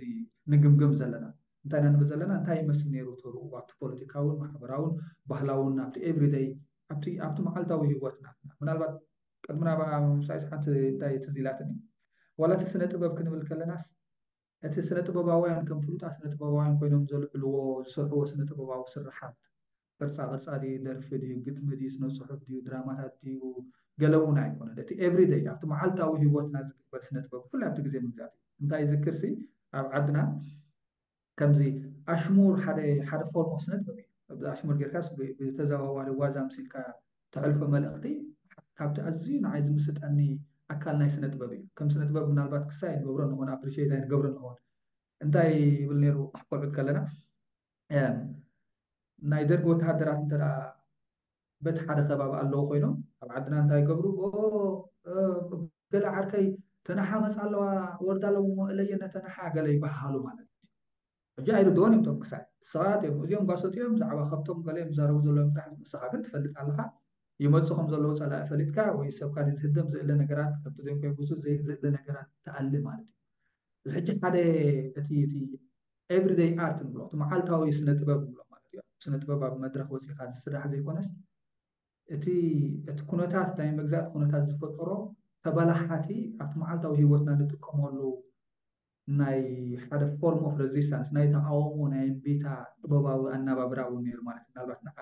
ንግምግም ዘለና እንታይ ኢና ንብል ዘለና እንታይ ይመስል ነይሩ እቲ ርኡ ኣብቲ ፖለቲካውን ማሕበራውን ባህላውን ኣብቲ ኤቭሪደይ ኣብቲ ኣብቲ መዓልታዊ ህይወትና ምናልባት ቅድሚ ናብኣ ምሳይስ ሓንቲ እንታይ ትዝ ኢላትኒ ዋላ እቲ ስነ ጥበብ ክንብል ከለናስ እቲ ስነ ጥበባውያን ከም ፍሉጣት ስነ ጥበባውያን ኮይኖም ዘልዕልዎ ዝሰርሕዎ ስነ ጥበባዊ ስርሓት ቅርፃ ቅርፃ ድዩ ደርፊ ድዩ ግጥሚ ድዩ ስነ ፅሑፍ ድዩ ድራማታት ድዩ ገለ እውን ኣይኮነን እቲ ኤቭሪደይ ኣብቲ መዓልታዊ ህይወትና ዝግበር ስነ ጥበብ ብፍላይ ኣብቲ ግዜ መግዛእቲ እንታይ ይዝክርሲ ኣብ ዓድና ከምዚ ኣሽሙር ሓደ ሓደ ፎርም ኦፍ ስነ ጥበብ እዩ ኣብዚ ኣሽሙር ጌርካስ ብተዘዋዋሪ ዋዛ ምሲልካ ተሕልፎ መልእኽቲ ካብቲ ኣዝዩ ንዓይ ዝምስጠኒ ኣካል ናይ ስነ ጥበብ እዩ ከም ስነ ጥበብ ምናልባት ክሳይ ንገብሮ ንኾነ ኣፕሪሽት ኣይንገብሮ ንኾን እንታይ ይብል ነይሩ ቆልዑት ከለና ናይ ደርጊ ወተሃደራት እንተ በቲ ሓደ ከባቢ ኣለዉ ኮይኖም ኣብ ዓድና እንታይ ይገብሩ ገለ ዓርከይ ተነሓ መፃ ኣለዋ ወርዳ ኣለዎ እለየ ነተነሓ ገለ ይበሃሃሉ ማለት እዩ ሕጂ ኣይርድኦን እዮም ቶም ክሳይ ሰባት እዮም እዚኦም ጓሶት እዮም ብዛዕባ ከብቶም ገለ እዮም ዝዛረቡ ዘለዎም ጥራሕ ንስኻ ግን ትፈልጥ ኣለኻ ይመፁ ከም ዘለዉ ፀላኢ ፈሊጥካ ወይ ሰብካ ዝህደም ዝእለ ነገራት ከምቲ ዶም ከይብዙ ዘይዝእለ ነገራት ትኣሊ ማለት እዩ እዚ ሕጂ ሓደ እቲ እቲ ኤቭሪደይ ኣርት ንብሎ እቲ መዓልታዊ ስነ ጥበብ ንብሎ ማለት እዩ ስነ ጥበብ ኣብ መድረክ ወፂኻ ዝስራሕ ዘይኮነስ እቲ እቲ ኩነታት ናይ መግዛእቲ ኩነታት ዝፈጠሮ ተባላሓቲ ኣብቲ መዓልታዊ ህይወትና ንጥቀመሉ ናይ ሓደ ፎርም ኦፍ ሬዚስታንስ ናይ ተቃውሞ ናይ እምቢታ ጥበባዊ ኣናባብራ እውን ነይሩ ማለት ምናልባት ንዓ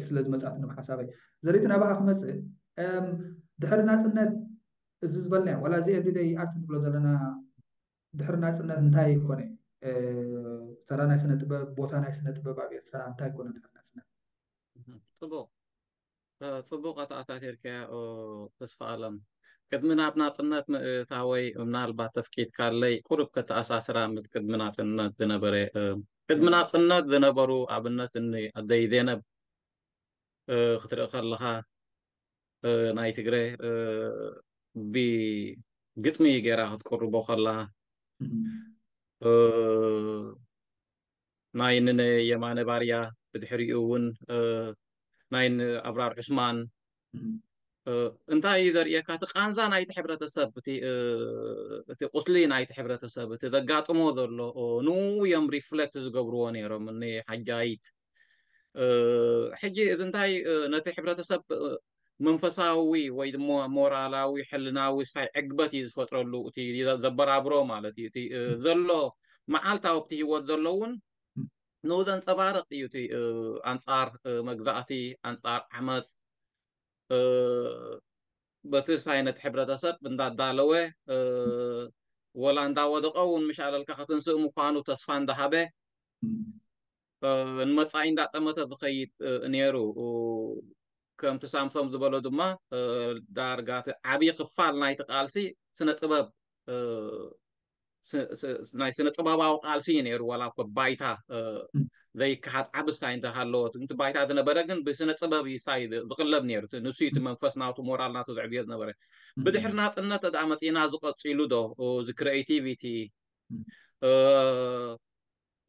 ስለ ዝመፅኣት ንብ ሓሳበይ ዘሪቲ ናባኻ ክመፅእ ድሕሪ ናፅነት እዚ ዝበልናዮ ዋላ እዚ ኤቭሪደይ ኣርት ንብሎ ዘለና ድሕሪ ናፅነት እንታይ ኮነ ተራ ናይ ስነ ጥበብ ቦታ ናይ ስነ ጥበብ ኣብ ኤርትራ እንታይ ኮነ ድሕሪ ናፅነት ፅቡቅ ፅቡቅ ኣተኣታቲርካዮ ተስፋ ኣለም ቅድሚ ናብ ናፅነት ምእታወይ ምናልባት ተፍቂድካለይ ቁሩብ ከተኣሳስራ ምስ ቅድሚ ናፅነት ዝነበረ ቅድሚ ናፅነት ዝነበሩ ኣብነት እኒ ኣደይ ዜነብ ክትርኢ ከለኻ ናይ ትግረ ብግጥሚ ገይራ ክትቅርቦ ከላ ናይ ንነ የማነ ባርያ ብድሕሪኡ እውን ናይ ኣብራር ዑስማን እንታይ እዩ ዘርእየካ እቲ ቃንዛ ናይቲ ሕብረተሰብ እቲ ቁስሊ ናይቲ ሕብረተሰብ እቲ ዘጋጥሞ ዘሎ ንኡ እዮም ሪፍሌክት ዝገብርዎ ነይሮም ሓጃይት ሕጂ እዚ እንታይ ነቲ ሕብረተሰብ መንፈሳዊ ወይ ድማ ሞራላዊ ሕልናዊ ሳይ ዕግበት እዩ ዝፈጥረሉ እቲ ዘበራብሮ ማለት እዩ እቲ ዘሎ መዓልታዊ ኣብቲ ህይወት ዘሎ እውን ንኡ ዘንፀባርቕ እዩ እቲ ኣንፃር መግዛእቲ ኣንፃር ዓመፅ በቲ ሳይነት ሕብረተሰብ እንዳዳለወ ወላ እንዳወደቀ እውን ምሻለልካ ክትንስእ ምዃኑ ተስፋ እንዳሃበ ንመፃኢ እንዳጠመተ ዝኸይድ ነይሩ። ከምቲ ሳምሶም ዝበሎ ድማ ዳርጋ እቲ ዓብዪ ክፋል ናይቲ ቃልሲ ስነ ጥበብ ናይ ስነ ጥበባዊ ቃልሲ እዩ ነይሩ። ዋላ እኮ ባይታ ዘይከሓት ዓብሳይ እንተሃለወት፣ እቲ ባይታ ዝነበረ ግን ብስነ ጥበብ እዩ ሳይ ዝቅለብ ነይሩ። ንሱ እቲ መንፈስ ናቱ፣ ሞራል ናቱ ዘዕብዮ ዝነበረ። ብድሕሪ ናፅነት እዳ መፂና ዝቀፂሉ ዶ እዚ ክሬቲቪቲ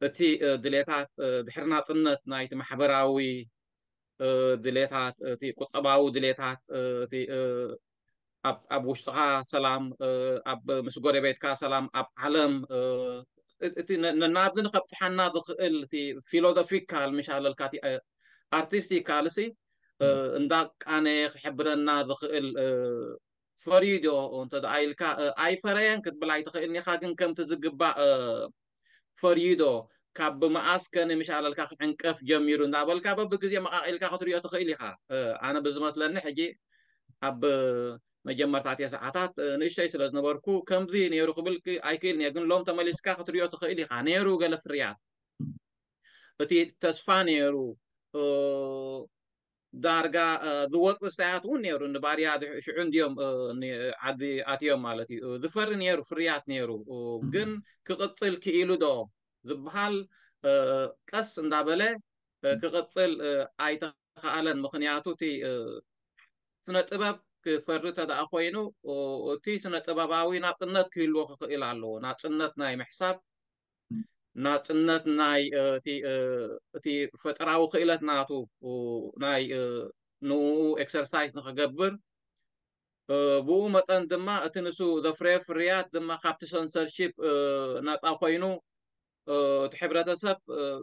እቲ ድሌታት ድሕሪ ናጽነት ናይቲ ማሕበራዊ ድሌታት፣ እቲ ቁጠባዊ ድሌታት፣ እቲ ኣብ ውሽጥኻ ሰላም፣ ኣብ ምስ ጎረቤትካ ሰላም፣ ኣብ ዓለም እቲ ናብዚ ንኸብጽሓና ዝኽእል እቲ ፊሎዞፊካል ምሻለልካ እቲ ኣርቲስቲካል ሲ እንዳቃነየ ክሕብረና ዝኽእል ፈርዩ ዶ እንተ ደኣ ኢልካ፣ ኣይፈረየን ክትብል ኣይትኽእልን ኢኻ፣ ግን ከምቲ ዝግባእ ፈርዩ ዶ፣ ካብ ብመኣስ ከ ንምሻለልካ ክዕንቀፍ ጀሚሩ እንዳበልካ በብግዜ መቓቒልካ ክትሪኦ ትኽእል ኢኻ። ኣነ ብዝመስለኒ ሕጂ ኣብ መጀመርታ እቲ ሰዓታት ንእሽተይ ስለ ዝነበርኩ ከምዚ ነይሩ ክብል ኣይክእልን እየ፣ ግን ሎም ተመሊስካ ክትሪኦ ትኽእል ኢኻ። ነይሩ ገለ ፍርያት፣ እቲ ተስፋ ነይሩ፣ ዳርጋ ዝወፅ ስታያት እውን ነይሩ። ንባርያ ሽዑ እንዲዮም ዓዲ ኣትዮም ማለት እዩ። ዝፈሪ ነይሩ፣ ፍርያት ነይሩ። ግን ክቕፅል ክኢሉ ዶ ዝበሃል ቀስ እንዳበለ ክቕፅል ኣይተኸኣለን። ምክንያቱ እቲ ስነ ጥበብ ክፈሪ ተደኣ ኮይኑ እቲ ስነ ጥበባዊ ናፅነት ክህልዎ ክኽእል ኣለዎ። ናፅነት ናይ ምሕሳብ፣ ናፅነት ናይ እቲ ፈጠራዊ ክእለት ናቱ ናይ ንኡ ኤክሰርሳይዝ ንክገብር፣ ብኡ መጠን ድማ እቲ ንሱ ዘፍረዮ ፍርያት ድማ ካብቲ ሰንሰርሺፕ ነፃ ኮይኑ እቲ ሕብረተሰብ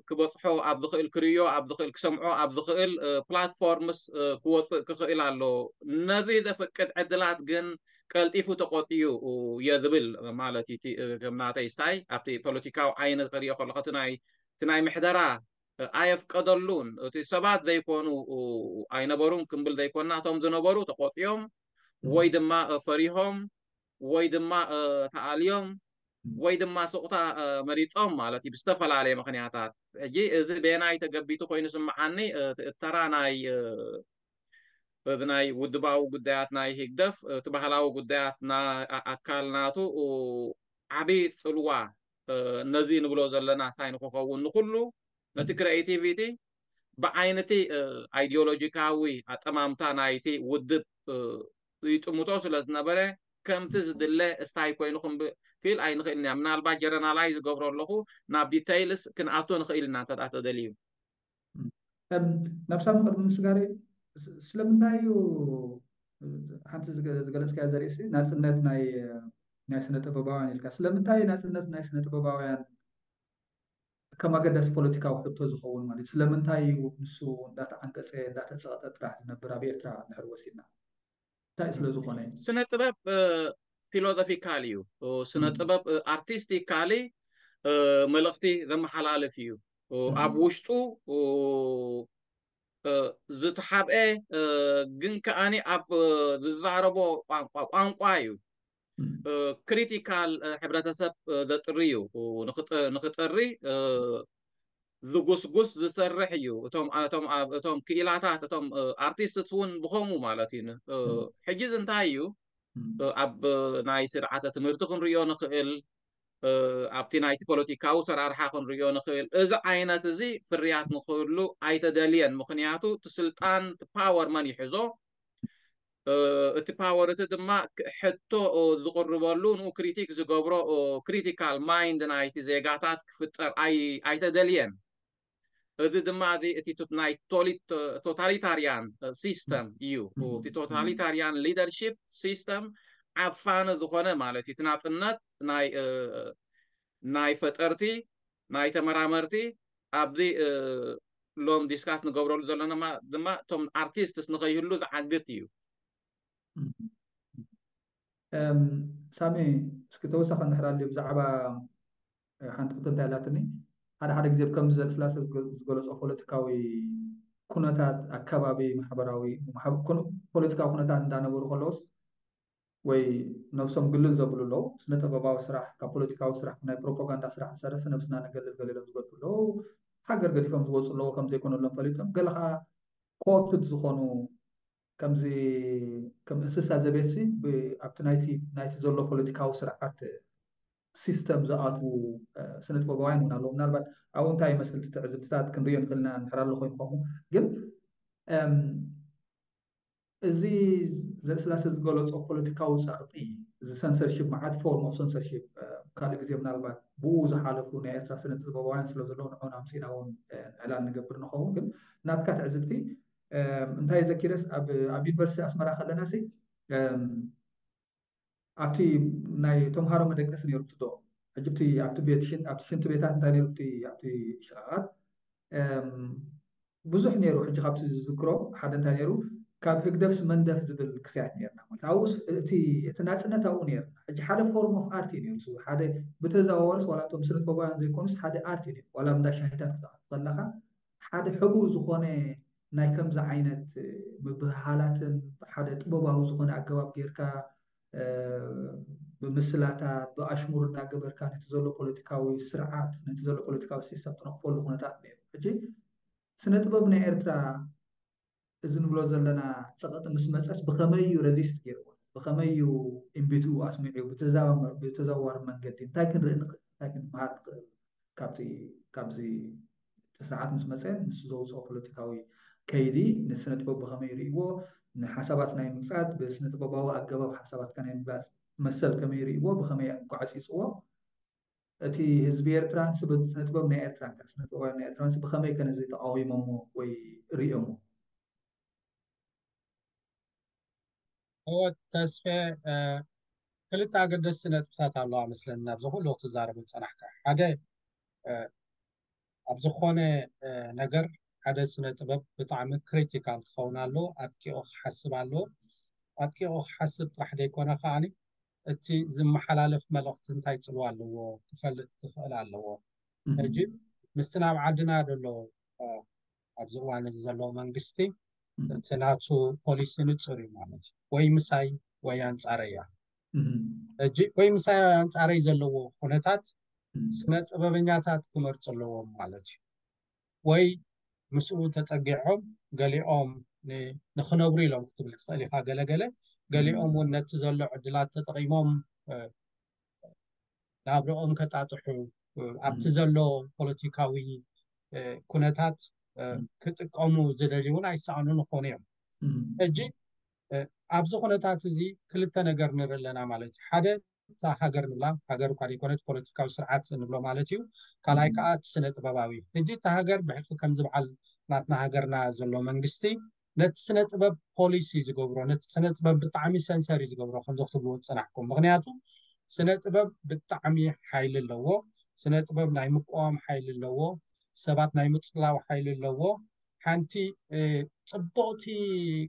ክበፅሖ ኣብ ዝኽእል፣ ክርእዮ ኣብ ዝኽእል፣ ክሰምዖ ኣብ ዝኽእል ፕላትፎርምስ ክወፅእ ክኽእል ኣለዎ። ነዚ ዘፍቅድ ዕድላት ግን ቀልጢፉ ተቆጥዩ እየ ዝብል ማለት እዩ። ከም ናተይ ስታይ ኣብቲ ፖለቲካዊ ዓይኒ ክሪኦ ከለኹ እቲ ናይ ምሕደራ ኣየፍቀደሉን። እቲ ሰባት ዘይኮኑ ኣይነበሩን ክንብል ዘይኮና፣ እቶም ዝነበሩ ተቆጥዮም ወይ ድማ ፈሪሆም ወይ ድማ ተኣልዮም ወይ ድማ ስቕታ መሪፆም ማለት እዩ፣ ብዝተፈላለየ ምክንያታት። ሕጂ እዚ ቤናይ ተገቢቱ ኮይኑ ስምዓኒ፣ እቲ ተራ ናይ እዚ ናይ ውድባዊ ጉዳያት ናይ ህግደፍ፣ እቲ ባህላዊ ጉዳያት ኣካል ናቱ ዓብዪ ፅልዋ ነዚ ንብሎ ዘለና ሳይ ንክኸውን ንኩሉ ነቲ ክሬቲቪቲ ብዓይነቲ ኣይዲዮሎጂካዊ ኣጠማምታ ናይቲ ውድብ ይጥምቶ ስለ ዝነበረ ከምቲ ዝድለ ስታይ ኮይኑ ክንክእል ኣይንኽእልን ኢና። ምናልባት ጀረናላይ ዝገብሮ ኣለኹ ናብ ዲተይልስ ክንኣቶ ንኽእል ኢና እንተ ተደልዩ። ናብ ሳሚ ቅድሚ ምስጋሪ ስለምንታይ እዩ ሓንቲ ዝገለፅካዮ ዘርእሲ ናፅነት ናይ ናይ ስነ ጥበባውያን ኢልካ ስለምንታይ ናፅነት ናይ ስነ ጥበባውያን ከም ኣገዳሲ ፖለቲካዊ ሕቶ ዝኸውን ማለት ስለምንታይ እዩ ንሱ እንዳተዓንቀፀ እንዳተፀቐጠ ጥራሕ ዝነብር ኣብ ኤርትራ ድሕር ወሲድና እንታይ ስለ ዝኾነ እዩ? ስነ ጥበብ ፊሎዞፊካል እዩ። ስነ ጥበብ ኣርቲስቲካሊ መልእኽቲ ዘመሓላልፍ እዩ። ኣብ ውሽጡ ዝተሓብአ ግን ከኣኒ ኣብ ዝዛረቦ ቋንቋ ቋንቋ እዩ። ክሪቲካል ሕብረተሰብ ዘጥሪ እዩ። ንክጠሪ ዝጉስጉስ ዝሰርሕ እዩ። እቶም ክኢላታት እቶም ኣርቲስትስ እውን ብኸምኡ ማለት እዩ። ሕጂ እዚ እንታይ እዩ? ኣብ ናይ ስርዓተ ትምህርቲ ክንሪኦ ንኽእል፣ ኣብቲ ናይቲ ፖለቲካዊ ሰራርሓ ክንሪኦ ንኽእል። እዚ ዓይነት እዚ ፍርያት ንክህሉ ኣይተደልየን። ምክንያቱ እቲ ስልጣን እቲ ፓወር መን ይሕዞ እቲ ፓወር እቲ ድማ ሕቶ ዝቕርበሉ ንኡ ክሪቲክ ዝገብሮ ክሪቲካል ማይንድ ናይቲ ዜጋታት ክፍጠር ኣይተደልየን። እዚ ድማ እዚ እቲ ናይ ቶታሊታሪያን ሲስተም እዩ። እቲ ቶታሊታሪያን ሊደርሺፕ ሲስተም ዓፋኒ ዝኾነ ማለት እዩ። እቲ ናፅነት ናይ ናይ ፈጠርቲ ናይ ተመራመርቲ ኣብዚ ሎም ዲስካስ ንገብረሉ ዘለና ድማ እቶም ኣርቲስትስ ንኸይህሉ ዝዓግት እዩ። ሳሚ እስኪ ተወሳኺ እንድሕር ኣልዩ ብዛዕባ ሓንቲ ሕቶ እንታይ ኣላትኒ ሓደ ሓደ ግዜ ብከምዚ ዘርእስላሰ ዝገለፆ ፖለቲካዊ ኩነታት ኣከባቢ ማሕበራዊ ፖለቲካዊ ኩነታት እንዳነበሩ ከለውስ ወይ ነብሶም ግልል ዘብሉ ኣለዉ። ስነ ጥበባዊ ስራሕ ካብ ፖለቲካዊ ስራሕ ናይ ፕሮፓጋንዳ ስራሕ ዝሰርሕሲ ነብስና ነገልል ገሊሎም ዝገድፉ ኣለዉ። ሃገር ገዲፎም ዝወፁ ኣለዉ ከም ዘይኮነሎም ፈሊጦም ገለ ከዓ ኮኦፕትድ ዝኾኑ ከምዚ ከም እንስሳ ዘቤትሲ ኣብቲ ናይቲ ናይቲ ዘሎ ፖለቲካዊ ስርዓት ሲስተም ዝኣትዉ ስነ ጥበባውያን እውን ኣለዉ። ምናልባት ኣብኡ እንታይ ይመስል እቲ ትዕዝብትታት ክንሪኦ ንኽእል ኢና እንድሕር ኣሎ ኮይኑ ከምኡ ግን እዚ ዘርእስላሴ ዝገለፆ ፖለቲካዊ ፀቕጢ እዚ ሰንሰርሺፕ መዓት ፎርም ኦፍ ሰንሰርሺፕ ካልእ ግዜ ምናልባት ብኡ ዝሓለፉ ናይ ኤርትራ ስነ ጥበባውያን ስለ ዘለዉ ንዕኦም ኣምሲና እውን ዕላል ንገብር ንኸውን ግን ናትካ ትዕዝብቲ እንታይ ዘኪረስ ኣብ ዩኒቨርሲቲ ኣስመራ ከለና ሲ ኣብቲ ናይ ተምሃሮ መደቀሲ ነይሩ ትዶ ሕጂ ኣብቲ ቤት ኣብቲ ሽንቲ ቤታት እንታይ ነይሩ ኣብቲ ሽቓቓት ብዙሕ ነይሩ ሕጂ ካብቲ ዝዝክሮ ሓደ እንታይ ነይሩ ካብ ህግደፍስ መንደፍ ዝብል ክስያት ነርና ማለት ኣብኡስ እቲ እቲ ናፅነት ኣብኡ ነይሩ ሕጂ ሓደ ፎርም ኦፍ ኣርት እዩ ነይሩ ሓደ ብተዘዋወርስ ዋላ እቶም ስነ ጥበባውያን ዘይኮኑስ ሓደ ኣርት እዩ ነይሩ ዋላ እንዳ ሻሂታት ክትኣቱ ከለካ ሓደ ሕቡእ ዝኾነ ናይ ከምዚ ዓይነት ምብህሃላትን ብሓደ ጥበባዊ ዝኾነ ኣገባብ ጌርካ ብምስላታት ብኣሽሙር እናገበርካ ነቲ ዘሎ ፖለቲካዊ ስርዓት ነቲ ዘሎ ፖለቲካዊ ሲስተም ትነቕፈሉ ኩነታት ነይሩ ሕጂ ስነ ጥበብ ናይ ኤርትራ እዚ ንብሎ ዘለና ፀቐጢ ምስ መፀስ ብኸመይ እዩ ረዚስት ገይርዎ ብኸመይ እዩ እምቢትኡ ኣስሚዑ ብተዘዋዋሪ መንገዲ እንታይ ክንርኢ ንኽእል እንታይ ክንመሃር ንኽእል ካብቲ ካብዚ እቲ ስርዓት ምስ መፀ ንሱ ዘውፅኦ ፖለቲካዊ ከይዲ ንስነ ጥበብ ብኸመይ ይርእይዎ ንሓሳባት ናይ ምምፃእ ብስነ ጥበባዊ ኣገባብ ሓሳባትካ ናይ ምግላፅ መሰል ከመይ ይርእይዎ ብኸመይ ጓዕፂፅዎ እቲ ህዝቢ ኤርትራ ስነ ጥበብ ናይ ኤርትራ ስነ ጥበባውያን ናይ ኤርትራ ብኸመይ ከ ነዚ ተቃዊሞሞ ወይ ርእዮሞ እወ ተስፌ ክልተ ኣገደስቲ ነጥብታት ኣለዋ መስለኒ ናብዚ ኩሉ ክትዛረቡ ዝፀናሕካ ሓደ ኣብ ዝኾነ ነገር ሓደ ስነ ጥበብ ብጣዕሚ ክሪቲካል ክኸውን ኣለዎ ኣጥቂቑ ክሓስብ ኣለዎ ኣጥቂቑ ክሓስብ ጥራሕ ዘይኮነ ከዓኒ እቲ ዝመሓላለፍ መልእኽቲ እንታይ ፅልዋ ኣለዎ ክፈልጥ ክኽእል ኣለዎ ሕጂ ምስቲ ናብ ዓድና ዘሎ ኣብዚ እዋን እዚ ዘለዎ መንግስቲ እቲ ናቱ ፖሊሲ ንፁር እዩ ማለት እዩ ወይ ምሳይ ወይ ኣንፃረይ እያ ሕጂ ወይ ምሳይ ኣንፃረይ ዘለዎ ኩነታት ስነ ጥበበኛታት ክመርፁ ኣለዎም ማለት እዩ ወይ ምስኡ ተፀጊዖም ገሊኦም ንክነብሩ ኢሎም ክትብል ትኽእል ኢኻ ገለገለ ገሊኦም እውን ነቲ ዘሎ ዕድላት ተጠቂሞም ናብርኦም ከጣጥሑ ኣብቲ ዘሎ ፖለቲካዊ ኩነታት ክጥቀሙ ዝደልዩ እውን ኣይሰኣኑን ይኾኑ እዮም ሕጂ ኣብዚ ኩነታት እዚ ክልተ ነገር ንርኢ ኣለና ማለት እዩ ሓደ እታ ሃገር ንብላ ሃገር እኳ ዘይኮነት ፖለቲካዊ ስርዓት ንብሎ ማለት እዩ ካልኣይ ከዓ እቲ ስነ ጥበባዊ ሕጂ እታ ሃገር ብሕልፊ ከምዚ በዓል ናትና ሃገርና ዘሎ መንግስቲ ነቲ ስነ ጥበብ ፖሊሲ ዝገብሮ ነቲ ስነ ጥበብ ብጣዕሚ ሰንሰር እዩ ዝገብሮ ከምዚ ክትብልዎ ዝፀናሕኩም ምክንያቱ ስነ ጥበብ ብጣዕሚ ሓይሊ ኣለዎ ስነ ጥበብ ናይ ምቅዋም ሓይሊ ኣለዎ ሰባት ናይ ምፅላው ሓይሊ ኣለዎ ሓንቲ ፅቡቕቲ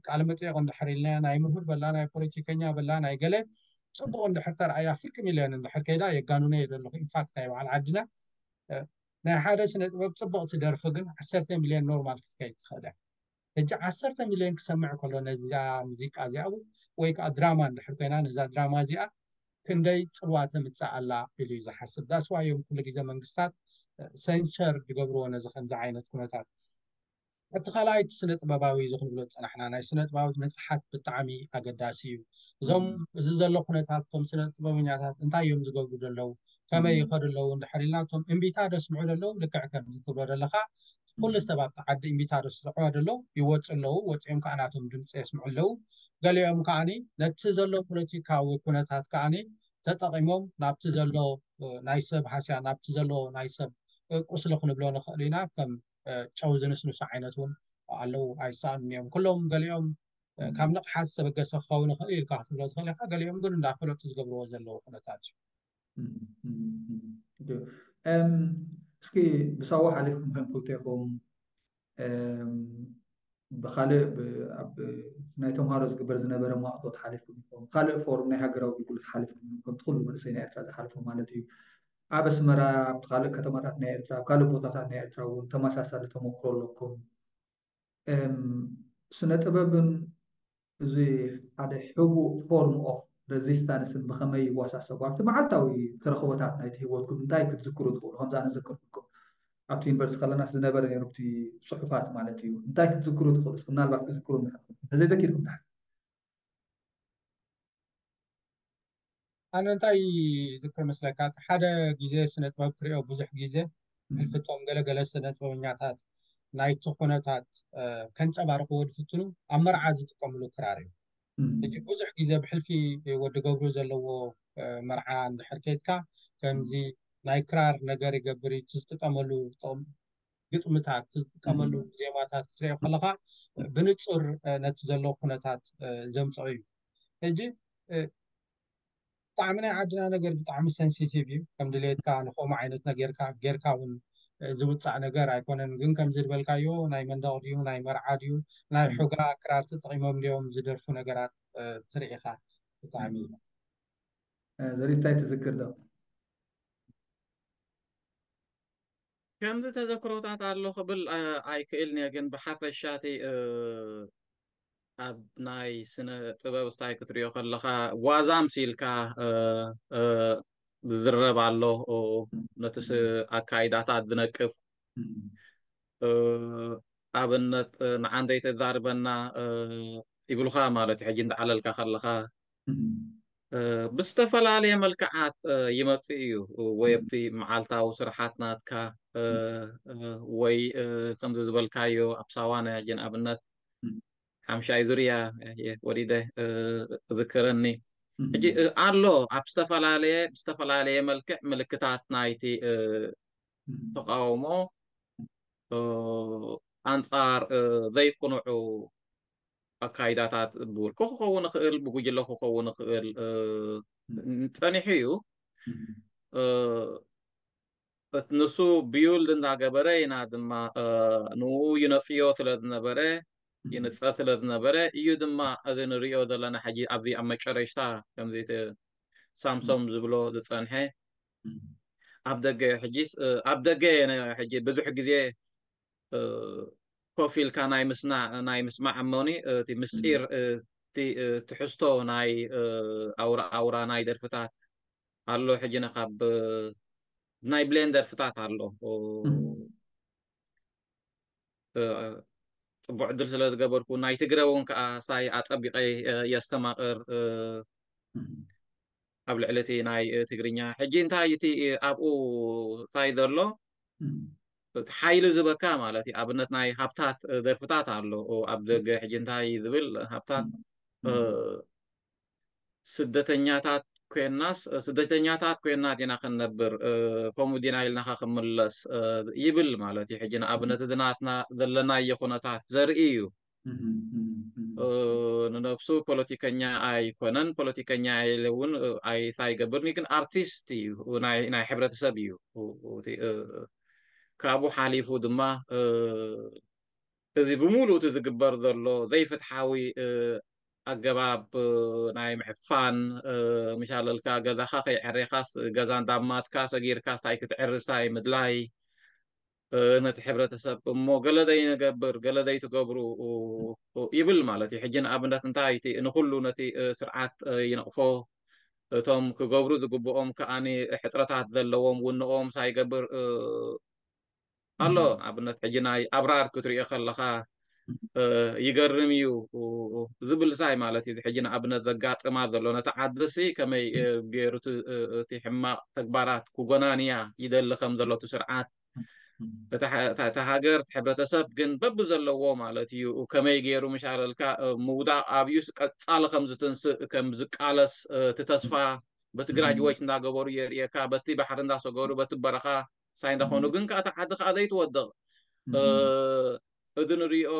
ቃለ መጠየቕ እንድሕር ኢልና ናይ ምሁር በላ ናይ ፖለቲከኛ በላ ናይ ገለ ፅቡቕ እንድሕር ተረኣያ ፍርቂ ሚልዮን እንድሕር ከይዳ የጋኑነ እየ ዘለኹ ኢንፋክት ናይ በዓል ዓድና ናይ ሓደ ስነ ጥበብ ፅቡቕቲ ደርፊ ግን ዓሰርተ ሚልዮን ኖርማል ክትከይድ ትኽእል ሕጂ ዓሰርተ ሚልዮን ክሰምዕ ከሎ ነዚኣ ሙዚቃ እዚኣ ወይ ከዓ ድራማ እንድሕር ኮይና ነዛ ድራማ እዚኣ ክንደይ ፅልዋ ተምፅእ ኣላ ኢሉ እዩ ዝሓስብ that's why እዮም ኩሉ ግዜ መንግስታት ሰንሰር ዝገብርዎ ነዚ ከምዚ ዓይነት ኩነታት እቲ ካልኣይ እቲ ስነ ጥበባዊ እዚ ክንብሎ ዝፀናሕና ናይ ስነ ጥበባዊ ንጥሓት ብጣዕሚ ኣገዳሲ እዩ እዞም እዚ ዘሎ ኩነታት እቶም ስነ ጥበበኛታት እንታይ እዮም ዝገብሩ ዘለዉ ከመይ ይኸዱ ኣለዉ እንድሕር ኢልና እቶም እምቢታ ደስምዑ ዘለዉ ልክዕ ከምዚ ትብሎ ዘለካ ኩሉ ሰብ ኣብቲ ዓዲ እምቢታ ደስምዑ ደሎ ይወፁ ኣለዉ ወፂኦም ከዓ ናቶም ድምፂ የስምዑ ኣለዉ ገሊኦም ከዓኒ ነቲ ዘሎ ፖለቲካዊ ኩነታት ከዓኒ ተጠቒሞም ናብቲ ዘሎ ናይ ሰብ ሃስያ ናብቲ ዘሎ ናይ ሰብ ቁስሊ ክንብሎ ንኽእል ኢና ከም ጨው ዝንስንሱ ዓይነት እውን ኣለዉ ኣይሰኣኑን እዮም ኩሎም ገሊኦም ካብ ንቕሓት ዝተበገሰ ክኸውን ይኽእል ኢልካ ክትብሎ ትኽእል ኢኻ ገሊኦም ግን እንዳፈለጡ ዝገብርዎ ዘለዉ ኩነታት እዩ እስኪ ብሳዋ ሓሊፍኩም ከም ክልቴኹም ብካልእ ኣብ ናይ ተምሃሮ ዝግበር ዝነበረ መዋእቶት ሓሊፍኩም ኢኹም ካልእ ፎርም ናይ ሃገራዊ ኣገልግሎት ሓሊፍኩም ኢኹም ከምቲ ኩሉ መንእሰይ ናይ ኤርትራ ዝሓልፎ ማለት እዩ ኣብ ኣስመራ ኣብ ካልእ ከተማታት ናይ ኤርትራ ኣብ ካልእ ቦታታት ናይ ኤርትራ እውን ተመሳሳሊ ተመክሮ ኣለኩም ስነ ጥበብን እዚ ሓደ ሕቡእ form of resistance ን ብኸመይ ይወሳሰቡ ኣብቲ መዓልታዊ ተረኽቦታት ናይቲ ህይወትኩም እንታይ ክትዝክሩ ትኽእሉ? ከምዚ ኣነ ዘከርኩኩም ኣብቲ ዩኒቨርሲቲ ከለናስ ዝነበረ ነይሩ ኣብቲ ጽሑፋት ማለት እዩ። እንታይ ክትዝክሩ ትኽእሉ? እስኪ ምናልባት ክትዝክሩ ንኽእል። እንተዘይዘኪርኩም ንሓ ኣነ እንታይ ይዝክር መስለካ? እቲ ሓደ ግዜ ስነ ጥበብ ትሪኦ ብዙሕ ግዜ ሕልፍቶም ገለገለ ስነ ጥበበኛታት ናይቲ ኩነታት ከንፀባርቅዎ ዝፍትኑ ኣብ መርዓ ዝጥቀምሉ ክራር እዩ። ሕጂ ብዙሕ ግዜ ብሕልፊ ወዲ ገብሩ ዘለዎ መርዓ እንድሕር ከይድካ ከምዚ ናይ ክራር ነገር ይገብር እዩ። እቲ ዝጥቀመሉ ግጥምታት፣ እቲ ዝጥቀመሉ ዜማታት ክትሪኦ ከለካ ብንፁር ነቲ ዘሎ ኩነታት ዘምፅኦ እዩ። ሕጂ ብጣዕሚ ናይ ዓድና ነገር ብጣዕሚ sensitive እዩ። ከም ድሌትካ ንከምኡ ዓይነት ነገርካ ጌርካ እውን ዝውፃእ ነገር ኣይኮነን። ግን ከምዚ ዝበልካዮ ናይ መንደቕ ድዩ ናይ መርዓ ድዩ ናይ ሑጋ ክራር ተጠቂሞም ድዮም ዝደርፉ ነገራት ትርኢ ኢኻ። ብጣዕሚ ዘሪት እንታይ ትዝክር ዶ? ከምዚ ተዘክሮታት ኣሎ ክብል ኣይክእልን እየ፣ ግን ብሓፈሻ እቲ ኣብ ናይ ስነ ጥበብ ስታይ ክትሪኦ ከለኻ ዋዛ ምሲልካ ዝዝረብ ኣሎ፣ ነቲ ኣካይዳታት ዝነቅፍ። ኣብነት ንዓንደይ ተዛርበና ይብሉኻ ማለት እዩ። ሕጂ እንዳዓለልካ ከለኻ ብዝተፈላለየ መልክዓት ይመፅእ እዩ፣ ወይ ኣብቲ መዓልታዊ ስራሓት ናትካ ወይ ከምዚ ዝበልካዮ ኣብ ሳዋ ናይ ሕጂ ንኣብነት ሓምሻይ ዙርያ ወዲደ ዝክረኒ። ሕጂ ኣሎ ኣብ ዝተፈላለየ ብዝተፈላለየ መልክዕ ምልክታት ናይቲ ተቃውሞ ኣንጻር ዘይቅኑዑ ኣካይዳታት ብውልቂ ክኸውን ይኽእል፣ ብጉጅለ ክኸውን ይኽእል ጸኒሑ እዩ። ንሱ ቢውልድ እንዳገበረ ኢና ድማ ንኡ ይነጽዮ ስለ ዝነበረ ይንጸ ስለ ዝነበረ እዩ ድማ እዚ ንሪኦ ዘለና ሕጂ ኣብዚ ኣብ መጨረሽታ ከምዚ ሳምሶም ዝብሎ ዝጸንሐ ኣብ ደገ ሕጂስ ኣብ ደገ ሕጂ ብዙሕ ግዜ ኮፍ ኢልካ ናይ ምስናዕ ናይ ምስማዕ እሞኒ እቲ ምስጢር እቲ ትሕዝቶ ናይ ኣውራ ኣውራ ናይ ደርፍታት ኣሎ። ሕጂ ንካብ ናይ ብሌን ደርፍታት ኣሎ። ጽቡቅ ዕድል ስለ ዝገበርኩ ናይ ትግረ እውን ከዓ ሳይ ኣጸቢቀ የስተማቅር ኣብ ልዕሊ እቲ ናይ ትግርኛ። ሕጂ እንታይ እቲ ኣብኡ እንታይ ዘሎ እቲ ሓይሊ ዝበካ ማለት እዩ። ኣብነት ናይ ሃብታት ደርፍታት ኣሎ ኣብ ደገ ሕጂ እንታይ ዝብል ሃብታት ስደተኛታት ኮይናስ ስደተኛታት ኮይና ዲና ክንነብር ከምኡ ዲና ኢልናካ ክምለስ ይብል ማለት እዩ። ሕጂ ንኣብነት እዚ ናትና ዘለናዮ ኩነታት ዘርኢ እዩ። ንነብሱ ፖለቲከኛ ኣይኮነን። ፖለቲከኛ ኢለ እውን ኣይታ ይገብርኒ፣ ግን ኣርቲስት እዩ፣ ናይ ሕብረተሰብ እዩ። ካብኡ ሓሊፉ ድማ እዚ ብምሉእ እቲ ዝግበር ዘሎ ዘይፍትሓዊ ኣገባብ ናይ ምዕፋን ምሻለልካ ገዛኻ ከይዕሬኻስ ገዛ እንዳማትካ ሰጊርካስ ታይ ክትዕርሳይ ምድላይ ነቲ ሕብረተሰብ እሞ ገለ ዘይንገብር ገለ ዘይትገብሩ ይብል ማለት እዩ። ሕጂ ንኣብነት እንታይ እቲ ንኩሉ ነቲ ስርዓት ይነቕፎ እቶም ክገብሩ ዝግብኦም ከኣኒ ሕፅረታት ዘለዎም ውንኦም ሳይገብር ኣሎ። ኣብነት ሕጂ ናይ ኣብራር ክትሪኦ ከለኻ ይገርም እዩ ዝብል ሳይ ማለት እዩ። ሕጂ ንኣብነት ዘጋጥማ ዘሎ ነቲ ዓድሲ ከመይ ገይሩ እቲ ሕማቕ ተግባራት ክጎናንያ ይደሊ ከም ዘሎ እቲ ስርዓት እታ ሃገር እቲ ሕብረተሰብ ግን በብዘለዎ ማለት እዩ ከመይ ገይሩ ምሻለልካ ምውዳቕ ኣብዩስ ቀጻሊ ከም ዝትንስእ ከም ዝቃለስ እቲ ተስፋ በቲ ግራጅዌት እንዳገበሩ የርእየካ፣ በቲ ባሕሪ እንዳሰገሩ፣ በቲ በረኻ ሳይ እንዳኾኑ ግን ከዓ እቲ ዓዲ ከዓ ዘይትወድቕ እዚ ንሪኦ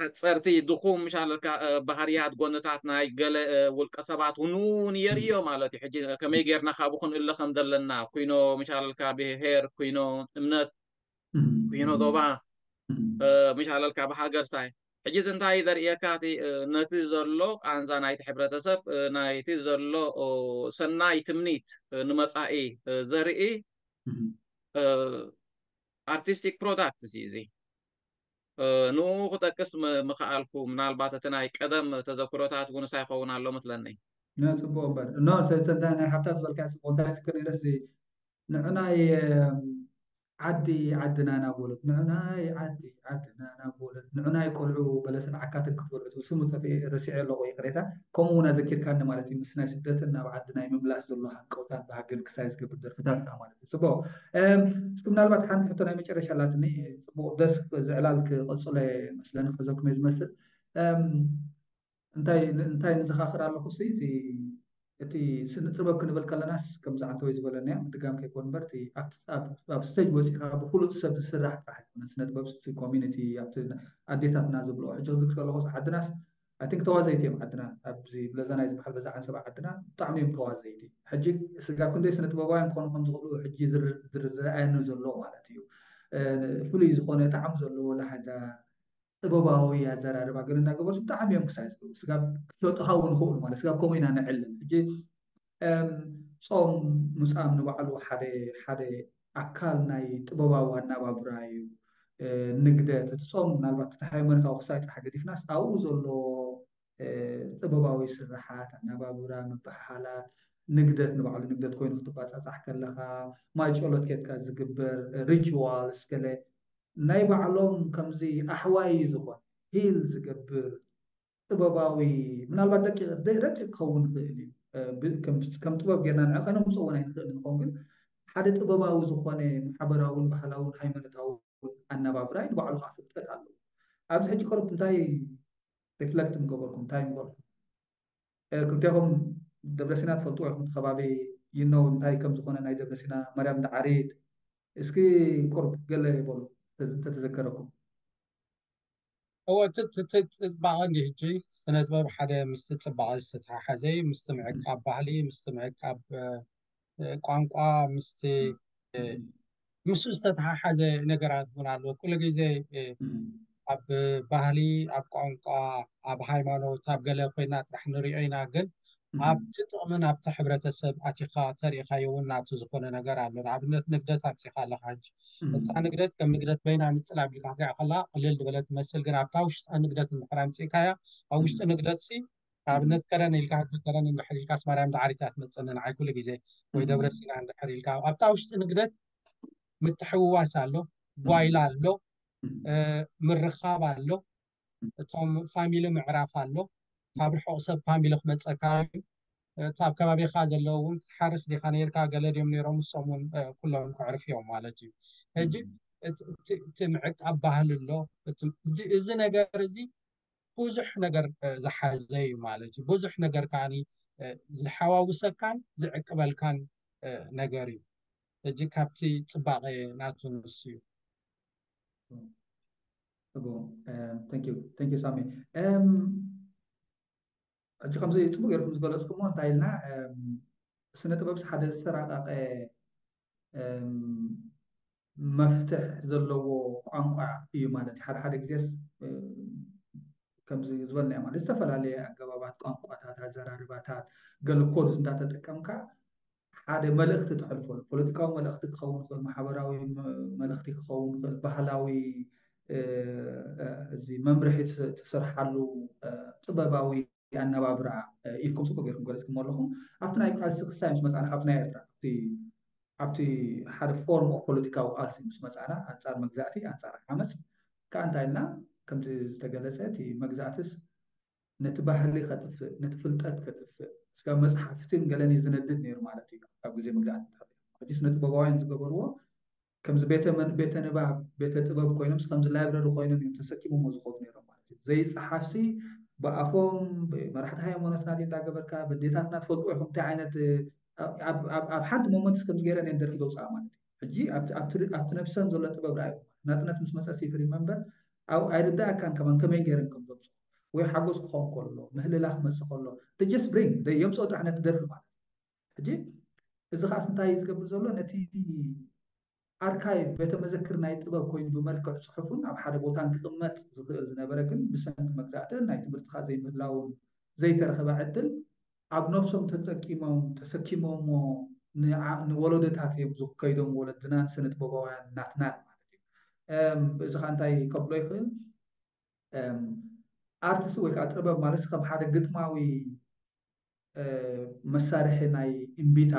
ሓፀርቲ ድኹም ምሻለልካ ባህርያት ጎነታት ናይ ገለ ውልቀ ሰባት እውን እውን የርእዮ ማለት እዩ። ሕጂ ከመይ ጌርና ካብኡ ክንእለ ከም ዘለና ኩኖ ምሻለልካ ብሄር ኩኖ እምነት ኩኖ ዞባ ምሻለልካ ብሃገር ሳይ ሕጂ እዚ እንታይ ዘርእየካ እቲ ነቲ ዘሎ ቃንዛ ናይቲ ሕብረተሰብ ናይቲ ዘሎ ሰናይ ትምኒት ንመፃኢ ዘርኢ ኣርቲስቲክ ፕሮዳክት እዚ ንኡ ክጠቅስ ምክኣልኩ። ምናልባት እቲ ናይ ቀደም ተዘክሮታት እውን ሳይኸውን ኣሎ መስለኒ። ጽቡቅ እምበር ኖ ናይ ሓብታ ዝበልካ ጽቡቅ እንታይ ዝክር ነረስ ንዕናይ ዓዲ ዓድና ናቦለት ንዕናይ ዓዲ ዓድና ናቦለት ንዕናይ ቆልዑ በለስን ዓካትን ክትበልዑ ትብል ስሙ ጠፊ ረሲዐ ኣለኹ ይቅሬታ። ከምኡ እውን ኣዘኪርካኒ ማለት እዩ ምስ ናይ ስደትን ናብ ዓዲ ናይ ምምላስ ዘሎ ሃንቀውታን ባህግን ክሳይ ዝገብር ደርፍታት ካ ማለት እዩ። ጽቡቅ እስኪ ምናልባት ሓንቲ ሕቶ ናይ መጨረሻ ኣላትኒ። ጽቡቅ ደስ ዝዕላል ክቐጽሎ መስለኒ ክሕዘኩም እየ ዝመስል። እንታይ እንታይ ንዘኻኽር ኣለኹ ሲ እቲ እቲ ስነ ጥበብ ክንብል ከለናስ ከምዚ ዓንተወይ ዝበለናዮ ምድጋም ከይኮን እምበር እቲ ኣብቲ- ኣብ- ኣብ ስቴጅ ወፂኻ ብፍሉጥ ሰብ ዝስራሕ ጥራሕ ኣይኮነን። ስነ ጥበብ እቲ ኮሚኒቲ ኣብቲ ኣዴታትና ዝብልኦ ሕጂ ክዝክር ከለኹስ ዓድናስ ኣይ ቲንክ ተዋዘይቲ እዮም ዓድና ኣብዚ ብለዛ ናይ ዝበሃል በዛ ዓንሰባ ዓድና ብጣዕሚ እዮም ተዋዘይቲ። ሕጂ ስጋብ ክንደይ ስነ ጥበባውያን ክኾኑ ከም ዝኽእሉ ሕጂ ዝር- ዝረኣየኒ ዘሎ ማለት እዩ። ፍሉይ ዝኾነ ጣዕሚ ዘለዎ ላሃጃ ጥበባዊ ኣዘራርባ ገለ እናገበሩ ብጣዕሚ እዮም ክሳይ ዝብሉ ስጋብ ክሸጡኻ እውን ይኽእሉ ማለት ስጋብ ከምኡ ኢና ንዕልም ሕጂ ጾም ምፃም ንባዕሉ ሓደ ሓደ ኣካል ናይ ጥበባዊ ኣናባብራ እዩ። ንግደት እቲ ጾም ምናልባት እቲ ሃይማኖታዊ ክሳይ ጥራሕ ገዲፍናስ ኣብኡ ዘሎ ጥበባዊ ስራሓት ኣናባብራ ምብሕሓላት ንግደት ንባዕሉ ንግደት ኮይኑ ክትባፃፃሕ ከለካ ማይ ጨሎት ኬድካ ዝግበር ሪችዋልስ ገለ ናይ ባዕሎም ከምዚ ኣሕዋይ ዝኾን ሂል ዝገብር ጥበባዊ ምናልባት ደቂቕ ደቂቕ ክኸውን ይኽእል እዩ። ከም ጥበብ ጌርና ንዕኸ ነምፅኦ እውን ኣይንኽእል ንኸውን ግን ሓደ ጥበባዊ ዝኾነ ማሕበራውን ባህላውን ሃይማኖታውን ኣነባብራ ንባዕሉ ከዓ ፍልጠት ኣለዎ። ኣብዚ ሕጂ ቅርብ እንታይ ሪፍለክት ምገበርኩም እንታይ ምበልኩም ክልቴኹም ደብረሲና ትፈልጥዎ ኢኹም ከባቢ ይነው እንታይ ከም ዝኾነ ናይ ደብረሲና ማርያም ዳዓሪት እስኪ ቁርብ ገለ ይበሉ እንተተዘከረኩም። እወ እቲ ጽባቐ እንዲ ሕጂ ስነ ጥበብ ሓደ ምስቲ ጽባቐ ዝተተሓሓዘ እዩ። ምስቲ ምዕቃብ ባህሊ፣ ምስቲ ምዕቃብ ቋንቋ፣ ምስቲ ምስኡ ዝተተሓሓዘ ነገራት እውን ኣለዎ። ኩሉ ግዜ ኣብ ባህሊ፣ ኣብ ቋንቋ፣ ኣብ ሃይማኖት፣ ኣብ ገለ ኮይና ጥራሕ ንሪኦ ኢና። ግን ኣብቲ ጥቕምን ኣብቲ ሕብረተሰብ ኣቲኻ ተሪኢኻዮ እውን ናቱ ዝኾነ ነገር ኣሎ። ንኣብነት ንግደት ኣምፂኻ ኣለኻ ሕጂ። እታ ንግደት ከም ንግደት በይና ንፅል ኣቢልካ ክትሪኣ ከላ ቅልል ዝበለ ትመስል፣ ግን ኣብታ ውሽጣ ንግደት እንድሕር ኣምፂእካያ ኣብ ውሽጢ ንግደት ሲ ንኣብነት ከረን ኢልካ ሕጂ ከረን እንድሕር ኢልካስ ማርያም ዳዓሪት እያ ትመፅእኒ ንዓይ ኩሉ ግዜ ወይ ደብረ ሲና እንድሕር ኢልካ ኣብታ ውሽጢ ንግደት ምትሕውዋስ ኣሎ፣ ጓይላ ኣሎ፣ ምርኻብ ኣሎ። እቶም ፋሚሊ ምዕራፍ ኣሎ። ካብ ርሑቕ ሰብ ፋሚሊ ክመፀካ እዩ። እቲ ኣብ ከባቢኻ ዘለዉ እውን ክትሓርስ ዲኻ ነይርካ ገለ ድዮም ነይሮም እሶም እውን ኩሎም ክዕርፍ እዮም ማለት እዩ። ሕጂ እቲ ምዕቃብ ባህሊ ኣሎ። እዚ ነገር እዚ ብዙሕ ነገር ዝሓዘ እዩ ማለት እዩ። ብዙሕ ነገር ከዓኒ ዝሓዋውሰካን ዝዕቅበልካን ነገር እዩ። ሕጂ ካብቲ ፅባቐ ናቱ ንሱ እዩ። Thank you, thank you ሳሚ። ሕጂ ከምዚ ፅቡቅ ገርኩም ዝገለፅኩሞ እንታይ ኢልና ስነ ጥበብ ሓደ ዝተራቀቀ መፍትሕ ዘለዎ ቋንቋ እዩ ማለት እዩ። ሓደ ሓደ ግዜስ ከምዚ ዝበልና ማለት ዝተፈላለየ ኣገባባት ቋንቋታት ኣዘራርባታት ገለ ኮድስ እንዳተጠቀምካ ሓደ መልእኽቲ ተሕልፈሉ ፖለቲካዊ መልእኽቲ ክኸውን ይኽእል ማሕበራዊ መልእኽቲ ክኸውን ይኽእል ባህላዊ እዚ መምርሒ ትሰርሓሉ ጥበባዊ ኣነባብራ ኢልኩም ፅቡቅ ገርኩም ገለፅኩም ኣለኹም ኣብቲ ናይ ቃልሲ ክሳይ ምስ መፃና ካብቲ ናይ ኤርትራ ኣብቲ ሓደ ፎርም ኦፍ ፖለቲካዊ ቃልሲ ምስ መፃና ኣንፃር መግዛእቲ ኣንፃር ዓመፅ ከዓ እንታይ ኢልና ከምቲ ዝተገለፀ እቲ መግዛእትስ ነቲ ባህሊ ከጥፍእ ነቲ ፍልጠት ከጥፍእ ስጋብ መፅሓፍትን ገለን እዩ ዝነድድ ነይሩ ማለት እዩ ካብ ግዜ መግዛእቲ ሕጂ ስነ ጥበባውያን ዝገበርዎ ከምዚ ቤተ መን- ቤተ ንባብ ቤተ ጥበብ ኮይኖምስ ከምዚ ላይብረሪ ኮይኖም እዮም ተሰኪሞሞ ዝኸዱ ነይሮም ማለት እዩ። ዘይፀሓፍሲ ብኣፎም ብመራሕቲ ሃይማኖትና ድዩ እንዳገበርካ በዴታትና ትፈልጡ ኢኹም እንታይ ዓይነት እ፣ ኣብ- ኣብ- ኣብ- ኣብ ሓንቲ ሞመንትስ ከምዚ ገይረን እየን ደርፊ ዘውፅኣ ማለት እዩ። ሕጂ ኣብቲ ኣብቲ ር- ኣብቲ ነብሰን ዘሎ ጥበብ ረኣዩ ናፅነት ምስ መፀ ሲፍሪ መንበር ኣብ ኣይርዳእካን ከማን ከመይ ገይረን ከም ዘውፅኡ ወይ ሓጎስ ክኸውን ከሎ ምህልላ ክመፅእ ከሎ just bring የምፅኦ ጥራሕ ነቲ ደርፊ ማለት እዩ። ሕጂ እዚ ከዓስ እንታይ እዩ ዝገብር ዘሎ ነቲ ኣርካይቭ ቤተ መዘክር ናይ ጥበብ ኮይኑ ብመልክዕ ፅሑፉን ኣብ ሓደ ቦታን ክቕመጥ ዝኽእል ዝነበረ ግን ብሰንኪ መግዛእትን ናይ ትምህርትኻ ዘይምህላውን ዘይተረኸበ ዕድል ኣብ ነብሶም ተጠቂሞም ተሰኪሞሞ ንዓ- ንወለዶታት እዮም ዝከይዶም ወለድናን ስነ ጥበባውያን ናትናን ማለት እዩ። እዚ ከዓ እንታይ ከብሎ ይኽእል? ኣርትስ ወይ ከዓ ጥበብ ማለት ከም ሓደ ግጥማዊ መሳርሒ ናይ እምቢታ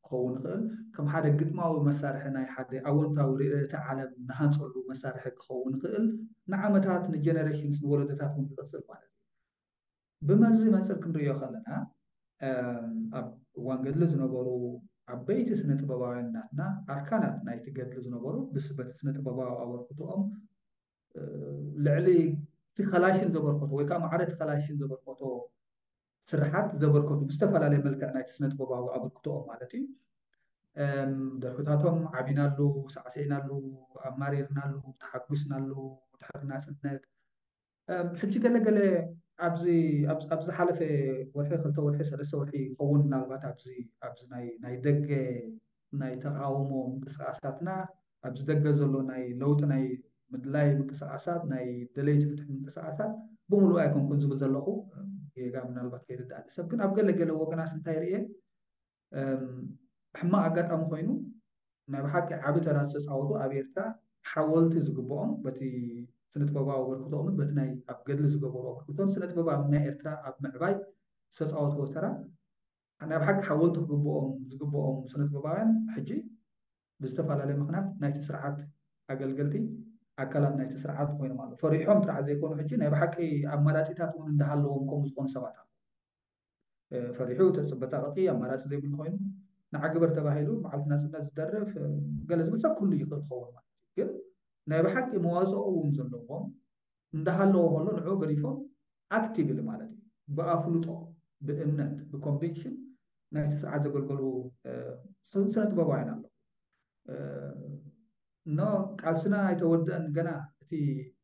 ክኸውን ይኽእል፣ ከም ሓደ ግጥማዊ መሳርሒ ናይ ሓደ ኣወንታዊ ርእዮተ ዓለም ንሃንፀሉ መሳርሒ ክኸውን ይኽእል፣ ንዓመታት ንጀነሬሽንስ ንወለዶታት እውን ይቕፅል ማለት እዩ። ብመዚ መፅር ክንሪኦ ከለና ኣብ እዋን ገድሊ ዝነበሩ ዓበይቲ ስነ ጥበባውያን ናትና ኣርካናት ናይቲ ገድሊ ዝነበሩ ብስ በቲ ስነ ጥበባዊ ኣበርክቶኦም ልዕሊ እቲ ከላሽን ዘበርከቶ ወይ ከዓ ማዕረ እቲ ከላሽን ዘበርከቶ ስርሓት ዘበርከቱ ብዝተፈላለየ መልክዕ ናይቲ ስነ ጥበባዊ ኣበርክቶኦም ማለት እዩ። ደርፍታቶም ዓቢናሉ፣ ሳዕሲዕናሉ፣ ኣማሪርናሉ፣ ተሓጒስናሉ፣ ድሕሪ ናፅነት ሕጂ ገለገለ ኣብዚ ዝሓለፈ ወርሒ ክልተ ወርሒ ሰለስተ ወርሒ ይኸውን ምናልባት ኣብዚ ኣብዚ ናይ ደገ ናይ ተቃውሞ ምንቅስቃሳትና ኣብዚ ደገ ዘሎ ናይ ለውጢ ናይ ምድላይ ምንቅስቃሳት ናይ ደለይቲ ፍትሒ ምንቅስቃሳት ብምሉእ ኣይኮንኩን ዝብል ዘለኹ ጌጋ ምናልባት ከይርዳእ ሰብ ግን ኣብ ገለገለ ወገናስ እንታይ ርየ ሕማቅ ኣጋጣሚ ኮይኑ ናይ ብሓቂ ዓቢ ተራ ዝተፃወቱ ኣብ ኤርትራ ሓወልቲ ዝግብኦም በቲ ስነጥበባዊ ኣበርክቶኦምን በቲ ናይ ኣብ ገድሊ ዝገበሩ ኣበርክቶን ስነጥበብ ኣብ ናይ ኤርትራ ኣብ ምዕባይ ዝተፃወትዎ ተራ ናይ ብሓቂ ሓወልቲ ክግብኦም ዝግብኦም ስነጥበባውያን ሕጂ ብዝተፈላለየ ምክንያት ናይቲ ስርዓት ኣገልገልቲ ኣካላት ናይቲ ስርዓት ኮይኖም ኣለዉ ፈሪሖም ጥራሕ ዘይኮኑ ሕጂ ናይ ብሓቂ ኣማራፂታት እውን እንዳሃለዎም ከምኡ ዝኾኑ ሰባት ኣለዉ ፈሪሑ ተፅበፃ ቅጢ ኣማራፂ ዘይብሉ ኮይኑ ንዓ ግበር ተባሂሉ መዓልቲ ናፅነት ዝደርፍ ገለ ዝብል ሰብ ኩሉ ይኽእል ክኸውን ማለት እዩ ግን ናይ ብሓቂ መዋፅኦ እውን ዘለዎም እንዳሃለዎ ከሎ ንዑ ገዲፎም ኣክቲቭሊ ማለት እዩ ብኣፍልጦ ብእምነት ብኮንቪክሽን ናይቲ ስርዓት ዘገልገሉ ስነ ጥበባውያን ኣለዉ ኖ ቃልስና ኣይተወደአን ገና እቲ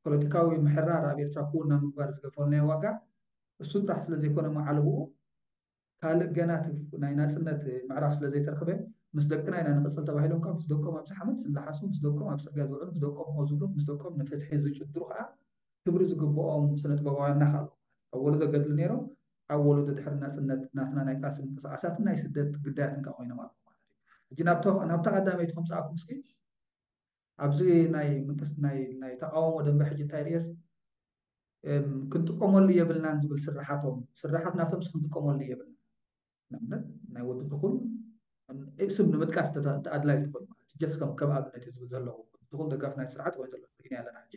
ፖለቲካዊ ምሕራር ኣብ ኤርትራ ክውና ምግባር ዝገፈልናዮ ዋጋ እሱ ጥራሕ ስለ ዘይኮነ መዓልብኡ ካልእ ገና ናይ ናፅነት ምዕራፍ ስለ ዘይተረኽበ ምስ ደቅና ኢና ንቕፅል ተባሂሎም ከዓ ምስ ደቆም ኣብዚ ሓመድ ዝለሓሱ ምስ ደቆም ኣብ ፅርግያ ዝውዕሉ ምስ ደቆም ሆ ዝብሉ ምስ ደቆም ንፍትሒ ዝጭድሩ ከዓ ክብሪ ዝግብኦም ስነ ጥበባውያንና ከዓ ኣለዉ ኣብ ወለዶ ገድሊ ነይሮም ኣብ ወለዶ ድሕሪ ናፅነት ናትና ናይ ቃልሲ ምንቅስቃሳትን ናይ ስደት ግዳያትን ከዓ ኮይኖም ኣለዉ ማለት እዩ ሕጂ ናብታ ቀዳመይቲ ከምፅኣኩም እስኪ ኣብዚ ናይ ምንቅስ ናይ ናይ ተቃውሞ ደንበ ሕጂ እንታይ ርእየስ ክንጥቀመሉ የብልናን ዝብል ስራሓቶም ስራሓት ናቶምስ ክንጥቀመሉ የብልና ንኣብነት ናይ ወዲ ትኹል ስም ንምጥቃስ ኣድላይ ትኾን ማለት ጀስ ከም ከም ኣብነት እዩ ዝብል ዘለኹ ትኹል ደጋፍ ናይ ስርዓት ወይ ዘሎ ትግኒ ኣለና ሕጂ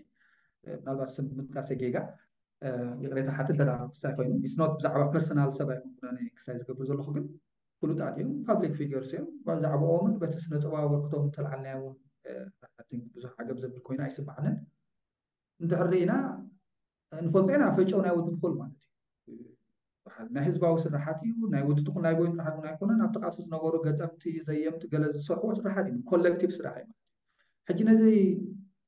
ምናልባት ስም ምጥቃስ ጌጋ ይቕሬታ ሓትት ተራ ክሳይ ኮይኑ it's not ብዛዕባ ፐርሰናል ሰብ ኣይኮንኩን ኣነ ክሳይ ዝገብር ዘለኹ ግን ፍሉጣት እዮም ፓብሊክ ፊገርስ እዮም ብዛዕባኦምን በቲ ስነ ጥበብ ኣበርክቶም እንተልዓልናዮ እውን ብዙሕ ዓገብ ዘብል ኮይኑ ኣይስማዓንን እንድሕር ርኢና ንፈልጦ ኢና ፈጨው ናይ ወዲ ትኹል ማለት እዩ ናይ ህዝባዊ ስራሓት እዩ ናይ ወዲ ትኹል ናይ ቦይን ጥራሕ እውን ኣይኮነን ኣብቲ ቃልሲ ዝነበሩ ገጠምቲ ዘየምቲ ገለ ዝሰርሕዎ ስራሓት እዩ ኮሌክቲቭ ስራሕ እዩ ሕጂ ነዚ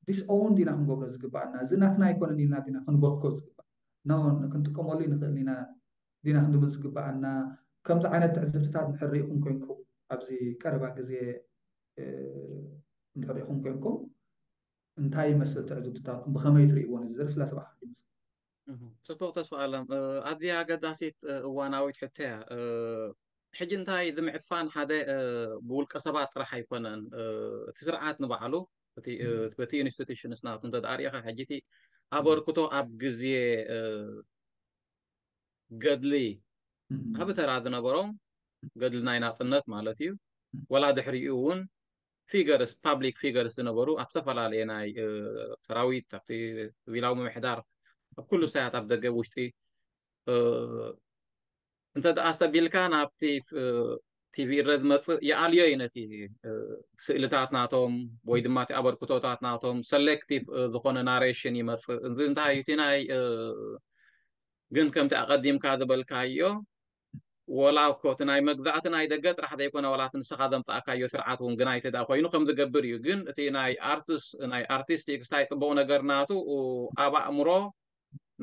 ዲስኦውን ዲና ክንገብሮ ዝግባኣና እዚ ናትና ኣይኮነን ኢልና ዲና ክንበኮ ዝግባእ ክንጥቀመሉ ንኽእል ኢና ዲና ክንብል ዝግባኣና ከምዚ ዓይነት ትዕዝብትታት ንሕርኢኹም ኮንኩም ኣብዚ ቀረባ ግዜ ንሕርኢኹም ኮንኩም እንታይ ይመስል ትዕዝብትታትኩም ብኸመይ ትርእይዎ ነዚ ዘርኢ ስላሰ ብሓቂ ይመስል ጽቡቕ ተስፋ ኣለም ኣዝያ ኣገዳሲት እዋናዊት ሕቶ እያ ሕጂ እንታይ እዚ ምዕፋን ሓደ ብውልቀ ሰባት ጥራሕ ኣይኮነን እቲ ስርዓት ንባዕሉ በቲ ኢንስቲቱሽንስ ናቱ እንተ ኣርኢኻ ሕጂ እቲ ኣበርክቶ ኣብ ግዜ ገድሊ ዓቢ ተራ ዝነበሮም ገድሊ ናይ ናጽነት ማለት እዩ ወላ ድሕሪኡ እውን ፊገርስ ፓብሊክ ፊገርስ ዝነበሩ ኣብ ዝተፈላለየ ናይ ሰራዊት ኣብቲ ሲቪላዊ ምምሕዳር ኣብ ኩሉ ሳያት ኣብ ደገ ውሽጢ እንተ ደኣ ኣስተቢልካ ናብቲ ቲቪ ኢረ ዝመፅእ ይኣልዮ እዩ ነቲ ስእልታት ናቶም ወይ ድማ እቲ ኣበርክቶታት ናቶም ሰሌክቲቭ ዝኾነ ናሬሽን ይመፅእ እዚ እንታይ እዩ እቲ ናይ ግን ከምቲ ኣቐዲምካ ዝበልካዮ ወላ እኮ እቲ ናይ መግዛእቲ ናይ ደገ ጥራሕ ዘይኮነ ዋላ እቲ ንስኻ ዘምፃእካዮ ስርዓት እውን ግናይቲ ዳ ኮይኑ ከም ዝገብር እዩ ግን እቲ ናይ ኣርትስ ናይ ኣርቲስቲክስ እንታይ ፅቡቕ ነገር ናቱ ኣብ ኣእምሮ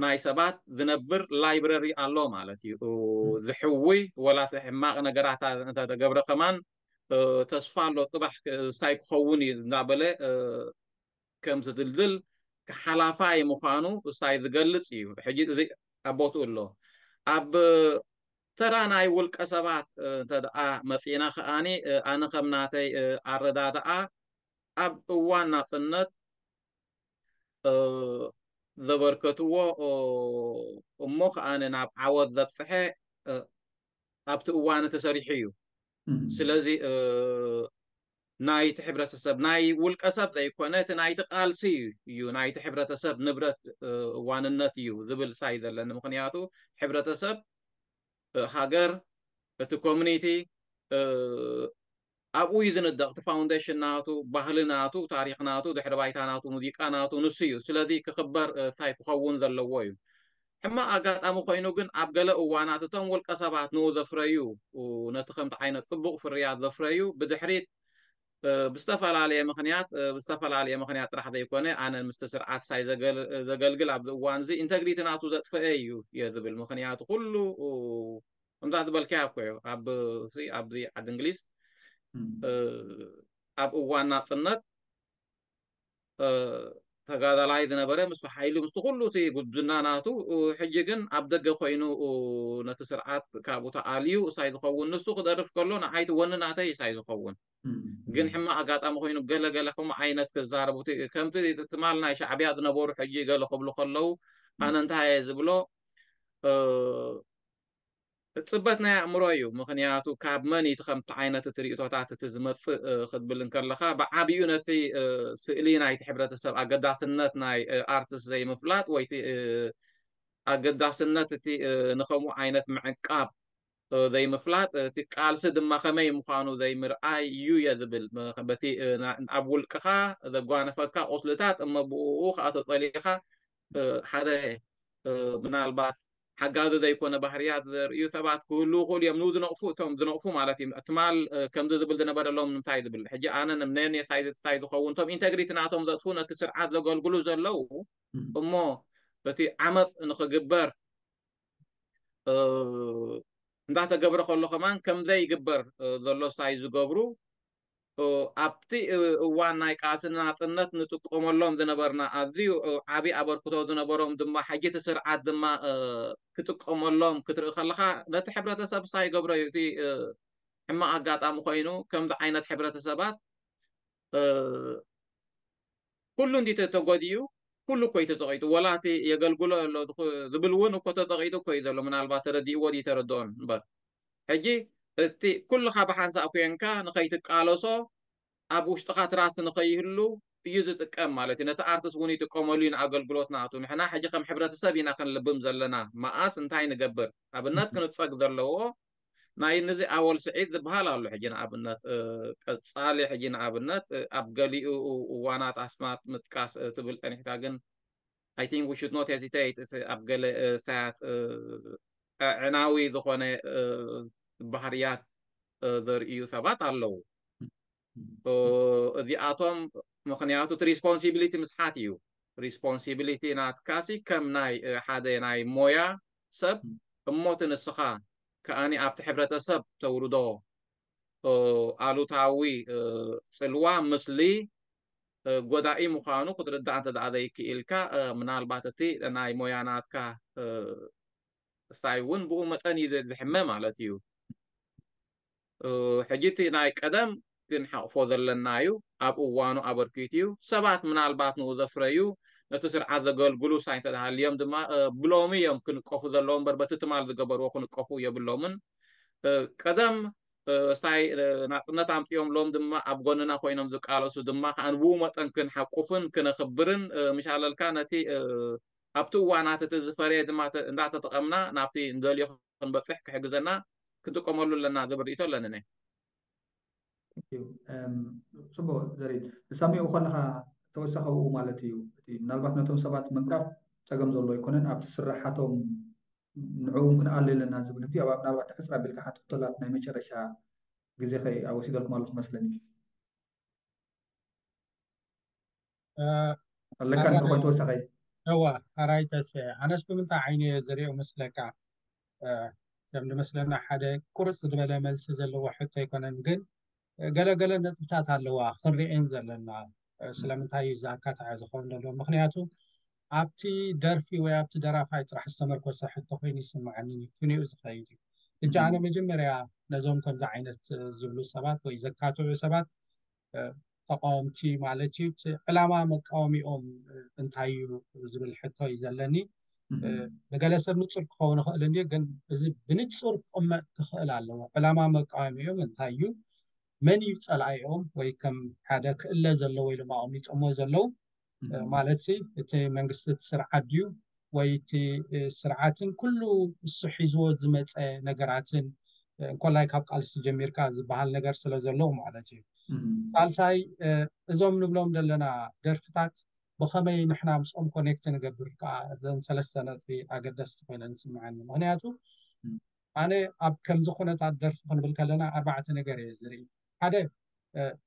ናይ ሰባት ዝነብር ላይብረሪ ኣሎ ማለት እዩ ዝሕውይ ወላ እቲ ሕማቕ ነገራት እንተተገብረ ከማን ተስፋ ኣሎ ፅባሕ ሳይ ክኸውን እዩ እናበለ ከም ዝድልድል ሓላፋይ ምዃኑ ሳይ ዝገልፅ እዩ ሕጂ እዚ ኣብ ቦትኡ ኣሎ ኣብ ተራ ናይ ውልቀ ሰባት እንተ ደኣ መፂና ከኣኒ ኣነ ከም ናተይ ኣረዳድኣ ኣብ እዋን ናፅነት እ፣ ዘበርከትዎ፣ እ፣ እሞ ከኣ ናብ ዓወት ዘብጽሐ፣ እ፣ ኣብቲ እዋን ተሰሪሑ እዩ። ስለዚ፣ እ፣ ናይቲ ሕብረተሰብ፣ ናይ ውልቀ ሰብ ዘይኮነ፣ እቲ ናይቲ ቃልሲ እዩ፣ ናይቲ ሕብረተሰብ ንብረት፣ እ፣ ዋንነት እዩ ዝብል ሳይ ዘለኒ። ምኽንያቱ ሕብረተሰብ፣ እ፣ ሃገር፣ እቲ ኮሚኒቲ፣ እ፣ ኣብኡ እዩ ዝንደቕ። እቲ ፋውንዴሽን ናቱ፣ ባህሊ ናቱ፣ ታሪኽ ናቱ፣ ድሕሪ ባይታ ናቱ፣ ሙዚቃ ናቱ ንሱ እዩ። ስለዚ ክኽበር፣ እ፣ እንታይ ክኸውን ዘለዎ እዩ። ሕማቕ ኣጋጣሚ ኮይኑ ግን ኣብ ገለ እዋናት እቶም ውልቀ ሰባት ንኡ ዘፍረዩ፣ ኡ፣ ነቲ ከምቲ ዓይነት ጽቡቕ ፍርያት ዘፍረዩ ብድሕሪት፣ እ፣ ብዝተፈላለየ ምኽንያት፣ እ፣ ብዝተፈላለየ ምኽንያት ጥራሕ ዘይኮነ፣ ኣነ ምስቲ ስርዓት ሳይ ዘገል-፣ ዘገልግል ኣብዚ እዋን እዚ ኢንተግሪቲ ናቱ ዘጥፈአ እዩ እየ ዝብል። ምኽንያቱ ኩሉ፣ ኡ፣ ከምዛ ዝበልካያ እኮ እዩ። ኣብ፣ ሲ-፣ ኣብዚ ዓዲ እንግሊዝ፣ እ፣ ኣብ እዋን ናጽነት፣ እ፣ ተጋዳላይ ዝነበረ ምስ ሓይሉ ምስ ኩሉ እቲ ጉብዝና ናቱ፣ እ፣ ሕጂ ግን ኣብ ደገ ኮይኑ፣ እ፣ ነቲ ስርዓት ካብኡ ተኣልዩ እሳይ ዝኸውን። ንሱ ክደርፍ ከሎ ንዓይቲ ወኒ ናተይ እሳይ ዝኸውን። ግን ሕማቕ ኣጋጣሚ ኮይኑ ገለ ገለ ከምኡ ዓይነት ክዛረቡ እቲ፣ ከምቲ ትማል ናይ ሻዕብያ ዝነበሩ ሕጂ ገለ ክብሉ ከለዉ ኣነ እንታይ እየ ዝብሎ፣ እ፣ ጽበት ናይ ኣእምሮ እዩ። ምኽንያቱ ካብ መን እዩ እቲ ከምቲ ዓይነት እቲ ርእይቶታት እቲ ዝመጽእ፣ እ፣ ክትብል እንከለኻ ብዓቢኡ ነቲ፣ እ፣ ስእሊ ናይቲ ሕብረተሰብ ኣገዳስነት ናይ፣ እ፣ ኣርትስ ዘይምፍላጥ ወይ እቲ፣ እ፣ ኣገዳስነት እቲ፣ እ፣ ንኸምኡ ዓይነት ምዕቃብ፣ እ፣ ዘይምፍላጥ፣ እቲ ቃልሲ ድማ ከመይ ምዃኑ ዘይምርኣይ እዩ እየ ዝብል። ም-፣ በቲ፣ እ፣ ና-፣ ኣብ ውልቅኻ ዘጓነፈካ ቁስልታት እሞ ብኡ ኸኣ ተጸሊኻ፣ እ፣ ሓደ፣ እ፣ ምናልባት ሓጋዚ ዘይኮነ ባህርያት ዘርእዩ ሰባት ክህልዉ ይኽእሉ እዮም። ንኡ ዝነቕፉ፣ እቶም ዝነቕፉ ማለት እዩ። ትማል፣ እ፣ ከምዚ ዝብል ዝነበረ ሎም ንምንታይ ዝብል። ሕጂ ኣነ ንምነን እየ ሳይ፣ ሳይ ዝኸውን። እቶም ኢንተግሪቲ ናቶም ዘጥፉ ነቲ ስርዓት ዘገልግሉ ዘለዉ እሞ እቲ ዓመፅ ንኽግበር፣ እ፣ እንዳተገብረ ከሎ ከማን ከም ዘይግበር፣ እ፣ ዘሎ ሳይ ዝገብሩ፣ እ፣ ኣብቲ፣ እ፣ እዋን ናይ ቃልሲ ናጽነት ንጥቀመሎም ዝነበርና ኣዝዩ፣ እ፣ ዓቢ ኣበርክቶ ዝነበሮም ድማ ሕጂ እቲ ስርዓት ድማ፣ እ፣ ክጥቀመሎም ክትርኢ ከለኻ ነቲ ሕብረተሰብ ሳይ ይገብሮ እዩ። እቲ፣ እ፣ ሕማቕ ኣጋጣሚ ኮይኑ ከምዚ ዓይነት ሕብረተሰባት፣ እ፣ ኩሉ እንዲ ተ-፣ ተጎዲኡ፣ ኩሉ እኮ እዩ ተጸቒጡ። ወላ እቲ የገልግሎ ኣሎ ዝኹ-፣ ዝብል እውን እኮ ተጸቒጡ እኮ እዩ ዘሎ። ምናልባት ተረዲእዎ ድዩ ተረድኦን እምበር። ሕጂ እቲ ኩልኻ ብሓንሳእ ኮንካ ንኸይትቃለሶ ኣብ ውሽጥኻ ትራስ ንኸይህሉ እዩ ዝጥቀም ማለት እዩ። ነቲ ኣርትስ እውን ይጥቀመሉ እዩ ንኣገልግሎት ናቱ። ንሕና ሕጂ ከም ሕብረተሰብ ኢና ክንልብም ዘለና። መኣስ እንታይ ንገብር? ኣብነት ክንጸግ ዘለዎ ናይ ንዚ ኣወል ስዒድ ዝበሃል ኣሎ። ሕጂ ንኣብነት፣ እ፣ ቀጻሊ ሕጂ ንኣብነት፣ እ፣ ኣብ ገሊኡ እዋናት ኣስማት ምጥቃስ፣ እ፣ ትብል ጸኒሕካ፣ ግን I think we should not hesitate፣ እስ-፣ ኣብ ገለ፣ እ፣ ሳያት፣ እ፣ ኣዕናዊ ዝኾነ፣ እ፣ ባህርያት፣ እ፣ ዘርእዩ ሰባት ኣለዉ። እ፣ እዚኣቶም ምኽንያቱ እቲ ሪስፖንሲቢሊቲ ምስሓት እዩ። ሪስፖንሲቢሊቲ ናትካሲ ከም ናይ፣ እ፣ ሓደ ናይ ሞያ ሰብ እሞ እቲ ንስኻ ከኣኒ ኣብቲ ሕብረተሰብ ተውርዶ፣ እ፣ ኣሉታዊ፣ እ፣ ጽልዋ፣ ምስሊ፣ እ፣ ጎዳኢ ምዃኑ ክትርዳእ እንተ ደኣ ዘይክኢልካ፣ እ፣ ምናልባት እቲ ናይ ሞያ ናትካ፣ እ፣ ስታይ እውን ብኡ መጠን እዩ ዘ-፣ ዝሕመ ማለት እዩ። እ፣ ሕጂ እቲ ናይ ቀደም ግን ሓቕፎ ዘለና እዩ። ኣብ እዋኑ ኣበርኪቱ እዩ። ሰባት ምናልባት ንኡ ዘፍረዩ፣ ነቲ ስርዓት ዘገልግሉ ሳይ እንተ ደኣ ሃልዮም ድማ፣ እ፣ ብሎሚ እዮም ክንቀፉ ዘለዎም እምበር በቲ ትማል ዝገበርዎ ክንቀፉ የብሎምን። እ፣ ቀደም፣ እ፣ ስታይ፣ እ፣ ናጽነት ኣምጺኦም ሎም ድማ ኣብ ጎንና ኮይኖም ዝቃለሱ ድማ ከኣ ብኡ መጠን ክንሓቁፍን ክነኽብርን፣ እ፣ ምሻለልካ ነቲ፣ እ፣ ኣብቲ እዋናት እቲ ዝፈረየ ድማ ተ-፣ እንዳተጠቐምና ናብቲ እንደልዮ ክንበጽሕ ክሕግዘና ክንጥቀመሉ ኣለና ዝብል ርእይቶ ኣለኒ። Thank you። እም፣ ጽቡቕ ዘሪድ። ንሳሚኡ ከለኻ ተወሳኺ ኣብኡ ማለት እዩ። እቲ ምናልባት ነቶም ሰባት ምንቃፍ ጸገም ዘሎ ኣይኮነን፣ ኣብቲ ስራሓቶም ንዕኡ ክንኣሊ ኣለና ዝብል እዩ። ኣብ ምናልባት ሕጽር ኣቢልካ ሓንቲ ሕቶ ኣላት ናይ መጨረሻ ግዜ ከ-፣ ወሲደልኩም ኣለኹ መስለኒ። እ፣ ኣለካ ኣራይ-፣ ንድኾን ተወሳኺ? እወ፣ ኣራይ ተስፋ። ኣነስ ብምንታይ ዓይኒ እየ ዝሪኦ መስለካ? እ፣ ከም ዝመስለና ሓደ ቁርጽ ዝበለ መልሲ ዘለዎ ሕቶ ኣይኮነን፣ ግን ገለ ገለ ነጥብታት ኣለዋ ክንሪኤን ዘለና። እ፣ ስለምንታይ እዩ እዚ ኣካታዒ ዝኸውን ዘሎ? ምኽንያቱ ኣብቲ ደርፊ ወይ ኣብቲ ደራፋይ ጥራሕ ዝተመርኮሰ ሕቶ ኮይኑ ይስምዓኒ፣ ክንኡ ዝኸይድ እዩ። ሕጂ ኣነ መጀመርያ ነዞም ከምዚ ዓይነት፣ እ፣ ዝብሉ ሰባት ወይ ዘካትዑ ሰባት፣ እ፣ ተቃወምቲ ማለት እዩ። እቲ ዕላማ መቃወሚኦም እንታይ እዩ ዝብል ሕቶ እዩ ዘለኒ። ንገለ ሰብ ንጹር ክኸውን ይኽእል እንድዩ፣ ግን እዚ ብንጹር ክቕመጥ ክኽእል ኣለዎ። ዕላማ መቃወሚኦም እንታይ እዩ? መን እዩ ጸላኢኦም? ወይ ከም ሓደ ክእለ ዘለዎ ኢሎም ኣቐሚጦሞ ዘለዉ ማለት ሲ እቲ መንግስቲ እቲ ስርዓት ድዩ ወይ እቲ ስርዓትን ኩሉ እሱ ሒዝዎ ዝመፀ ነገራትን እንኮላይ ካብ ቃልሲ ጀሚርካ ዝበሃል ነገር ስለ ዘለዉ ማለት እዩ። ሳልሳይ እዞም ንብሎም ዘለና ደርፍታት ብኸመይ ንሕና ምስኦም ኮኔክት ንገብር ከዓ እዘን ሰለስተ ነጥቢ ኣገደስቲ ኮይነን ዝስምዐኒ። ምክንያቱ ኣነ ኣብ ከምዚ ኩነታት ደርፊ ክንብል ከለና ኣርባዕተ ነገር እየ ዝርኢ። ሓደ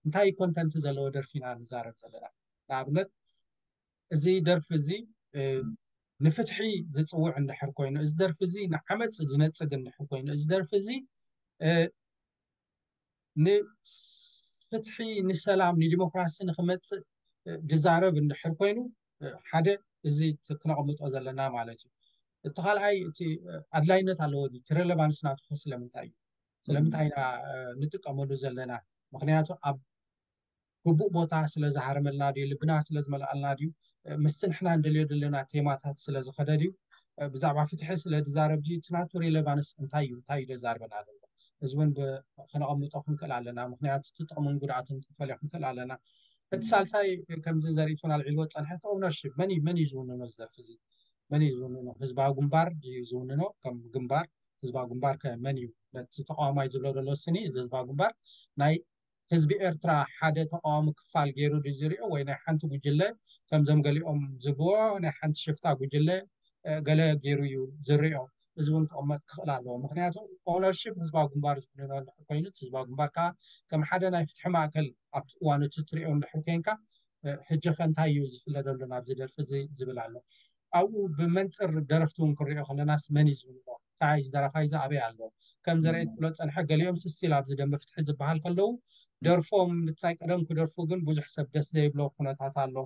እንታይ ኮንተንት ዘለዎ ደርፊ ኢና ንዛረብ ዘለና። ንኣብነት እዚ ደርፊ እዚ ንፍትሒ ዝፅውዕ እንድሕር ኮይኑ፣ እዚ ደርፊ እዚ ንዓመፅ ዝነፅግ እንድሕር ኮይኑ፣ እዚ ደርፊ እዚ ንፍትሒ፣ ንሰላም፣ ንዲሞክራሲ ንክመፅእ ዝዛረብ እንድሕር ኮይኑ ሓደ እዚ ክነቕምጦ ዘለና ማለት እዩ። እቲ ካልኣይ እቲ ኣድላይነት ኣለዎ፣ እቲ ሬሌቫንስ ናቱ ስለምንታይ እዩ? ስለምንታይ ኢና ንጥቀመሉ ዘለና? ምክንያቱ ኣብ ግቡእ ቦታ ስለ ዝሃረመልና ድዩ? ልብና ስለ ዝመልኣልና ድዩ? ምስቲ ንሕና እንደልዮ ዘለና ቴማታት ስለ ዝኸደ ድዩ? ብዛዕባ ፍትሒ ስለ ዝዛረብ ድዩ? እቲ ናቱ ሬሌቫንስ እንታይ እዩ? እንታይ እዩ ዘዛርበና ዘሎ? እዚ እውን ከነቐምጦ ክንክእል ኣለና። ምክንያቱ እቲ ጥቕምን ጉድኣትን ክንፈልዮ ክንክእል ኣለና። እቲ ሳልሳይ ከምዚ ዘርእቱን ኣልዒልዎ ፀንሐ እቲ ኦውነርሽፕ መን እዩ? መን እዩ ዝውንኖ እዚ ደርፊ እዚ? መን እዩ ዝውንኖ? ህዝባዊ ግንባር ድዩ ዝውንኖ? ከም ግንባር ህዝባዊ ግንባር ከ መን እዩ? ነቲ ተቃዋማይ ዝብሎ ዘሎ ስኒ እዚ ህዝባዊ ግንባር ናይ ህዝቢ ኤርትራ ሓደ ተቃዋሚ ክፋል ገይሩ ድዩ ዝሪኦ ወይ ናይ ሓንቲ ጉጅለ ከምዞም ገሊኦም ዝብዎ ናይ ሓንቲ ሽፍታ ጉጅለ ገለ ገይሩ እዩ ዝሪኦ። እዚ እውን ክቕመጥ ክኽእል ኣለዎ። ምክንያቱ ኦነርሽፕ ህዝባዊ ግንባር ዝውንኖ እንድሕር ኮይኑ ህዝባዊ ግንባር ከዓ ከም ሓደ ናይ ፍትሒ ማእከል ኣብቲ እዋን እቲ ትሪኦ እንድሕር ኮይንካ ሕጂ ከ እንታይ እዩ ዝፍለደሉ ናብዚ ደርፊ እዚ ዝብል ኣሎ። ኣብኡ ብመንፅር ደረፍቲ እውን ክንሪኦ ከለናስ መን እዩ ዝውንኖ? እንታይ ደራፋይ እዚ ኣበይ ኣሎ? ከም ዘርአት ክሎ ፀንሐ ገሊኦም ስስቲል ኣብዚ ደንበ ፍትሒ ዝበሃል ከለዉ ደርፎም ምትራይ ቀደም ክደርፉ ግን ብዙሕ ሰብ ደስ ዘይብሎ ኩነታት ኣሎ።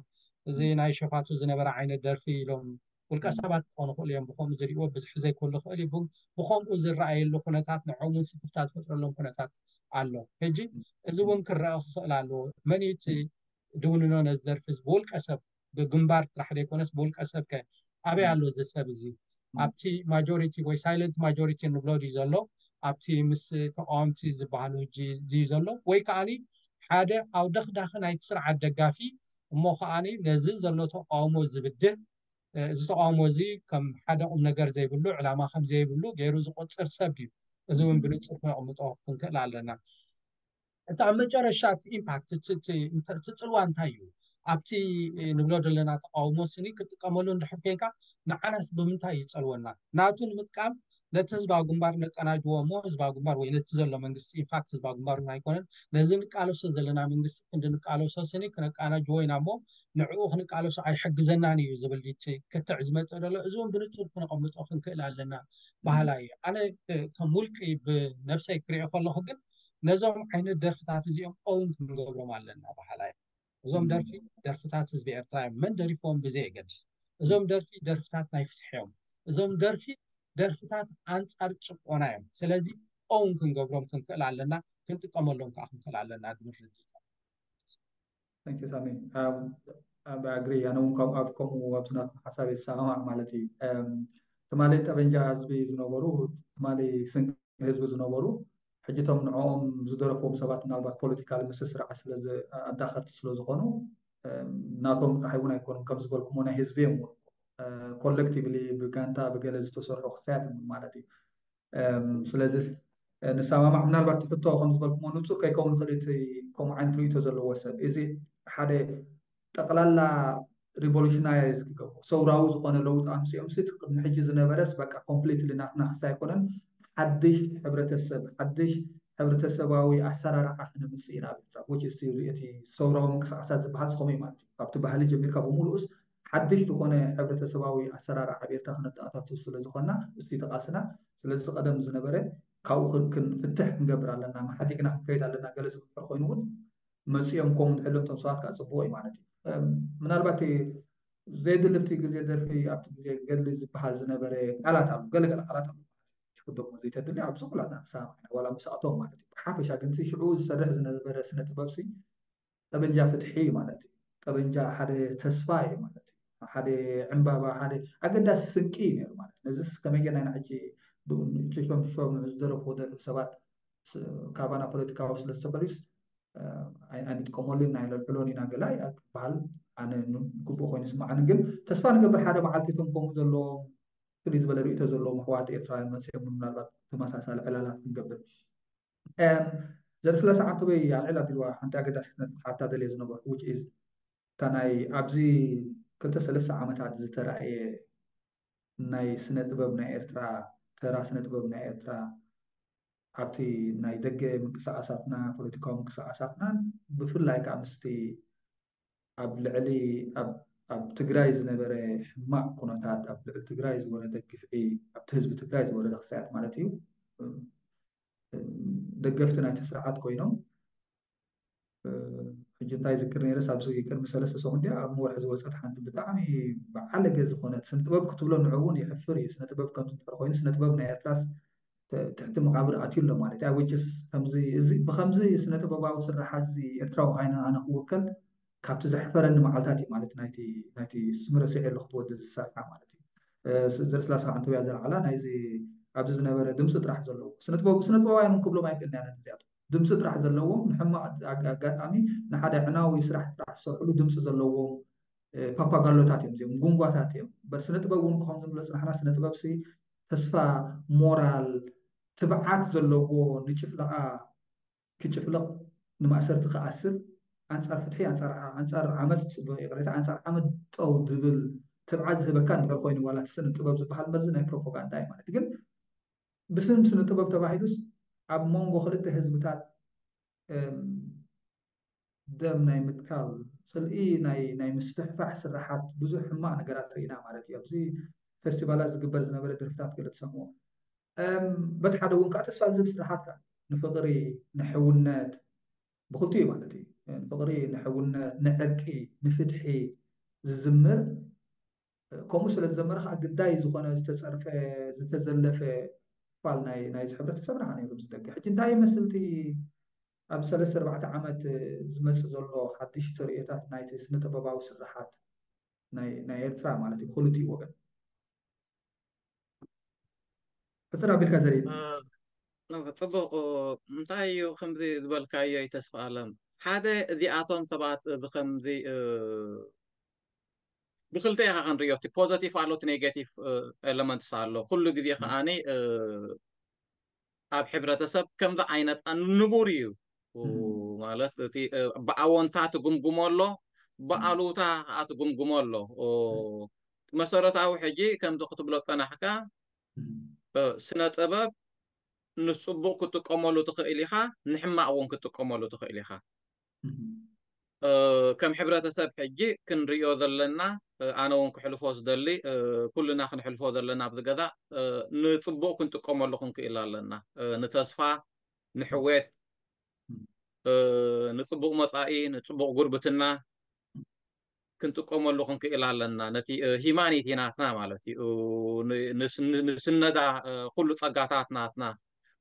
እዚ ናይ ሸፋቱ ዝነበረ ዓይነት ደርፊ ኢሎም ውልቀ ሰባት ክኾኑ ክእሉ እዮም። ብኸምኡ ዝሪእዎ ብዙሕ ዘይኮሉ ክእል እዩ። ብኸምኡ ዝረኣየሉ ኩነታት ንዕኦም እውን ስክፍታ ዝፈጥረሎም ኩነታት ኣሎ። ሕጂ እዚ እውን ክረአ ክኽእል ኣለዎ። መን እዩ እቲ ድውንኖ ነዚ ደርፊ እዚ ብውልቀ ሰብ ብግንባር ጥራሕ ዘይኮነስ ብውልቀ ሰብ ከ ኣበይ ኣሎ እዚ ሰብ እዚ? ኣብቲ ማጆሪቲ ወይ ሳይለንት ማጆሪቲ ንብሎ ድዩ ዘሎ? ኣብቲ ምስ ተቃወምቲ ዝበሃሉ ድዩ ዘሎ? ወይ ከዓኒ ሓደ ኣውደኽዳኺ ናይቲ ስርዓት ደጋፊ እሞ ከዓኒ ነዚ ዘሎ ተቃውሞ ዝብድህ እዚ ተቃውሞ እዚ ከም ሓደ ቁም ነገር ዘይብሉ ዕላማ ከም ዘይብሉ ገይሩ ዝቆፅር ሰብ ድዩ? እዚ እውን ብንፁር ክነቕምጦ ክንክእል ኣለና። እቲ ኣብ መጨረሻ እቲ ኢምፓክት እቲ ፅልዋ እንታይ እዩ? ኣብቲ ንብሎ ዘለና ተቃውሞ ስኒ ክጥቀመሉ እንድሕር ኮይንካ ንዓናስ ብምንታይ ይፀልወና? ናቱ ንምጥቃም ነቲ ህዝባዊ ግንባር ነቀናጅዎ እሞ ህዝባዊ ግንባር ወይ ነቲ ዘሎ መንግስቲ ኢንፋክት ህዝባዊ ግንባር እውን ኣይኮነን ነዚ ንቃለሶ ዘለና መንግስቲ ክንዲ ንቃለሶ ስኒ ክነቀናጅዎ ኢና እሞ ንዕኡ ክንቃለሶ ኣይሕግዘናን እዩ ዝብል ክትዕ ዝመፅእ ዘሎ እዚ እውን ብንፁር ክነቐምጦ ክንክእል ኣለና። በሃላይ እየ ኣነ ከም ውልቂ ብነብሰይ ክሪኦ ከለኹ ግን ነዞም ዓይነት ደርፍታት እዚኦም ኦውን ክንገብሮም ኣለና በሃላይ። እዞም ደርፊ ደርፍታት ህዝቢ ኤርትራ እዮም። መን ደሪፎም ብዘይ የገድስ እዞም ደርፊ ደርፍታት ናይ ፍትሒ እዮም። እዞም ደርፊ ደርፍታት ኣንጻር ጭቆና እዮም። ስለዚ ኦውን ክንገብሮም ክንክእል ኣለና፣ ክንጥቀመሎም ከዓ ክንክእል ኣለና ዝብል ርድኢት። ሳሚ ኣብ ኣግሪ ኣነ እውን ከም ኣብ ከምኡ ኣብዚ ናትኩም ሓሳብ የሰማማዕ ማለት እዩ። ትማሊ ጠበንጃ ህዝቢ ዝነበሩ ትማሊ ስንቂ ህዝቢ ዝነበሩ ሕጂ እቶም ንዕኦም ዝደረፍዎም ሰባት ምናልባት ፖለቲካሊ ምስ ስርዓት ስለ ኣዳኸርቲ ስለ ዝኾኑ ናቶም ጥራሕ እውን ኣይኮኑን ከም ዝበልኩሞ ናይ ህዝቢ እዮም ኮሌክቲቭሊ ብጋንታ ብገለ ዝተሰርሑ ክሳያት እዮም ማለት እዩ። ስለዚስ ንሰማማዕ ምናልባት ሕቶ ከም ዝበልኩሞ ንፁር ከይከውን ይኽእል እቲ ከምኡ ዓይነት ርእይቶ ዘለዎ ሰብ እዚ ሓደ ጠቕላላ ሪቮሉሽናይዝ ክገብሮ ሰውራዊ ዝኾነ ለውጢ ኣምፅኦም ሲ ቅድሚ ሕጂ ዝነበረስ በቃ ኮምፕሊትሊ ናትና ክሳ ኣይኮነን ሓድሽ ሕብረተሰብ ሓድሽ ሕብረተሰባዊ ኣሰራርዓ ክነምፅእ ኢና ብትራ እቲ ሰውራዊ ምንቅስቃሳት ዝበሃል ዝኸመ ማለት እዩ ካብቲ ባህሊ ጀሚርካ ብምሉኡስ ሓድሽ ዝኾነ ሕብረተሰባዊ ኣሰራርዓ ኣብ ኤርትራ ክነተኣታቱ ስለዝኾና እሱ ተቃስና ስለዚ ቀደም ዝነበረ ካብኡ ፍትሕ ክንገብር ኣለና መሓዲግና ክንከይድ ኣለና ገለ ዝምሕር ኮይኑ እውን መፂኦም ከምኡ እንድሕሎም እቶም ሰባት ከዓ ፅቡቅ እዩ ማለት እዩ ምናልባት ዘይድልፍቲ ግዜ ደርፊ ኣብቲ ግዜ ገድሊ ዝበሃል ዝነበረ ቃላት ኣሉ ገለገለ ቃላት ኣሉ ክደሞ ዘይተድሊ ኣብዚ ኩላትና ንሰማማዕና ዋላ ምስኣቶም ማለት እዩ ብሓፈሻ ግን ሽዑ ዝሰርሕ ዝነበረ ስነ ጥበብ ሲ ጠበንጃ ፍትሒ ማለት እዩ። ጠበንጃ ሓደ ተስፋ እዩ ማለት እዩ። ሓደ ዕምባባ፣ ሓደ ኣገዳሲ ስንቂ እዩ ነይሩ ማለት እዩ። ነዚስ ከመይ ጌርና ኢና ሕጂ ብኡ ንእሽቶ ሾም ሾም ዝደረፍዎ ደርፊ ሰባት ስ-፣ ካባና ፖለቲካዊ ስለ ዝተፈልዩስ፣ እ፣ ኣይ-፣ ኣይንጥቀመሉን ኣይነልዕሎን ኢና ገለ ኣይ-፣ ክበሃል ኣነ ን-፣ ግቡእ ኮይኑ ይስምዓኒ። ግን ተስፋ ንገብር ሓደ መዓልቲ እቶም ከምኡ ዘለዎም ፍልይ ዝበለ ርእይቶ ዘለዎም ኣሕዋት ኤርትራውያን መጺኦም ምናልባት ተመሳሳሊ ዕላላት ክንገብር። እም፣ ዘርእስላሴ ዓንተቦይ ኣልዕል ኣቢልዋ ሓንቲ ኣገዳሲት ነጥቢ ክሓታ ደልየ ዝነበርኩ፣ which is እታ ናይ ኣብዚ ክልተ ሰለስተ ዓመታት ዝተራእየ ናይ ስነ ጥበብ ናይ ኤርትራ፣ ተራ ስነ ጥበብ ናይ ኤርትራ ኣብቲ ናይ ደገ ምንቅስቃሳትና፣ ፖለቲካዊ ምንቅስቃሳትናን ብፍላይ ከዓ ምስቲ ኣብ ልዕሊ ኣብ ኣብ ትግራይ ዝነበረ ሕማቕ ኩነታት፣ ኣብ ልዕሊ ትግራይ ዝወረደ ግፍዒ፣ ኣብቲ ህዝቢ ትግራይ ዝወረደ ክሳያት ማለት እዩ፣ ደገፍቲ ናይቲ ስርዓት ኮይኖም፣ እ፣ ሕጂ እንታይ ዝክር ነይረስ ኣብዚ ቅድሚ ሰለስተ ሰሙን ድያ ኣብ ወርሒ ዝወፀት ሓንቲ ብጣዕሚ በዓለገ ዝኾነት ስነ ጥበብ ክትብሎ ንዑ እውን የሕፍር እዩ። ስነ ጥበብ ከምዚ እንድሕር ኮይኑ ስነ ጥበብ ናይ ኤርትራስ ተ-፣ ትሕቲ መቓብር ኣትዩ ኣሎ ማለት እዩ። Which is ከምዚ፣ እዚ፣ ብከምዚ ስነ ጥበባዊ ስራሓት እዚ ኤርትራዊ ዓይነ ኣነ ክውከል ካብቲ ዘሕፈረኒ መዓልታት እዩ ማለት ናይቲ፣ ናይቲ ስም ረሲዐ ኣለኹ እቲ ወዲ ዝሰርሓ ማለት እዩ። እ፣ ስ-፣ ዘርእስላሴ ከዓ እንተውያ ዘልዓላ ናይዚ ኣብዚ ዝነበረ ድምፂ ጥራሕ ዘለዎ ስነ ጥበብ-፣ ስነ ጥበባውያን እውን ክብሎም ኣይክእልን እያ ነዚኣቶም። ድምፂ ጥራሕ ዘለዎም ንሕማቕ ኣጋ-፣ ኣጋጣሚ ንሓደ ዕናዊ ስራሕ ጥራሕ ዝሰርሕሉ ድምፂ ዘለዎም፣ እ፣ ፓፓጋሎታት እዮም እዚኦም፣ ጉንጓታት እዮም። እምበር ስነ ጥበብ እውን ክኾን ዝብሎ ፅናሕና ስነ ጥበብ ሲ ተስፋ፣ ሞራል፣ ትብዓት ዘለዎ ንጭፍለቓ ክጭፍለቕ ንማእሰርቲ ክኣስር ኣንጻር ፍትሒ፣ ኣንጻር ዓ-፣ ኣንጻር ዓመጽ፣ ይቕሬታ፣ ኣንጻር ዓመጽ ጠው ዝብል ትብዓት ዝህበካ እንድሕር ኮይኑ ዋላ እቲ ስነ ጥበብ ዝበሃል መርዚ ናይ ፕሮፓጋንዳ እዩ ማለት እዩ። ግን ብስም ስነ ጥበብ ተባሂሉስ ኣብ መንጎ ክልተ ህዝብታት፣ እም፣ ደም ናይ ምትካል፣ ጽልኢ ናይ፣ ናይ ምስፍሕፋሕ ስራሓት ብዙሕ ሕማቕ ነገራት ርኢና ማለት እዩ። ኣብዚ ፌስቲቫላት ዝግበር ዝነበረ ደርፍታት ገለ ትሰምዖ። እም፣ በቲ ሓደ እውን ከዓ ተስፋ ዝህብ ስራሓት ከዓ ንፍቕሪ፣ ንሕውነት፣ ብክልቲኡ ማለት እዩ። ንፍቕሪ፣ ንሕውነት፣ ንዕርቂ፣ ንፍትሒ ዝዝምር፣ ከምኡ ስለ ዝዘመረ ከዓ ግዳይ ዝኾነ ዝተጸርፈ፣ ዝተዘለፈ ክፋል ናይ፣ ናይዚ ሕብረተሰብና ከዓ ነይሩ ዝደገ። ሕጂ እንታይ ይመስል እቲ ኣብ ሰለስተ ኣርባዕተ ዓመት ዝመጽእ ዘሎ ሓድሽ ተርእዮታት ናይቲ ስነ ጥበባዊ ስርሓት ናይ፣ ናይ ኤርትራ ማለት እዩ፣ ብክልቲኡ ወገን? ሕጽር ኣቢልካ ዘርእየኒ። እ፣ እ፣ ጽቡቕ፣ እ፣ እንታይ እዩ ከምዚ ዝበልካዮ ይተስፋ ኣለም። ሓደ እዚኣቶም ሰባት እዚ ከምዚ፣ እ፣ ብክልተ ኢኻ ክንርእዮ፣ እቲ ፖዘቲቭ ኣሎ፣ እቲ ኔጌቲቭ፣ እ፣ ኤለመንትስ ኣሎ። ኩሉ ግዜ ከኣኒ፣ እ፣ ኣብ ሕብረተሰብ ከምዚ ዓይነት ንቡር እዩ። እ፣ ማለት እቲ፣ እ፣ ብኣወንታ ትጉምጉሞ ኣሎ፣ ብኣሉታ ከዓ ትጉምጉሞ ኣሎ። እ፣ መሰረታዊ ሕጂ ከምዚ ክትብሎ ጸናሕካ፣ እ፣ ስነ ጥበብ ንጽቡቕ ክትጥቀመሉ ትኽእል ኢኻ፣ ንሕማቕ እውን ክትጥቀመሉ ትኽእል ኢኻ። እ፣ ከም ሕብረተሰብ ሕጂ ክንርእዮ ዘለና፣ እ፣ ኣነ እውን ክሕልፎ ዝደሊ፣ እ፣ ኩልና ክንሕልፎ ዘለና ኣብዚ ገዛ፣ እ፣ ንጽቡቕ ክንጥቀመሉ ክንክእል ኣለና። እ፣ ንተስፋ፣ ንሕዌት፣ እ፣ ንጽቡቕ መጻኢ፣ ንጽቡቕ ጉርብትና ክንጥቀመሉ ክንክእል ኣለና። ነቲ፣ እ፣ ሂማኒቲ ናትና ማለት እዩ። እ፣ ን-፣ ንስ-፣ ን-፣ ንስነዳ፣ እ፣ ኩሉ ጸጋታት ናትና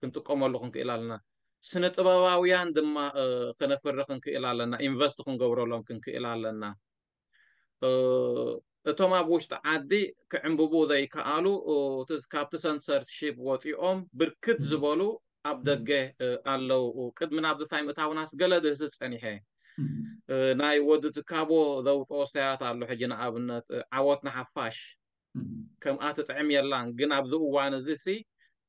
ክንጥቀመሉ ክንክእል ኣለና። ስነ ጥበባውያን ድማ፣ እ፣ ከነፍሪ ክንክእል ኣለና። ኢንቨስት ክንገብረሎም ክንክእል ኣለና። እ፣ እቶም ኣብ ውሽጢ ዓዲ ክዕንብቡ ዘይከኣሉ፣ እ፣ እቲ፣ ካብቲ ሰንሰርሺፕ ወፂኦም ብርክት ዝበሉ ኣብ ደገ፣ እ፣ ኣለዉ። ቅድሚ ናብዚ እንታይ ምእታውናስ ገለ ድህስስ ጸኒሐ። እ፣ ናይ ወዲ ትካቦ ዘውፅኦ ስተያት ኣሎ። ሕጂ ንኣብነት፣ እ፣ ዓወት ንሓፋሽ። ከምኣ ትጥዕም የላን። ግን ኣብዚ እዋን እዚ ሲ፣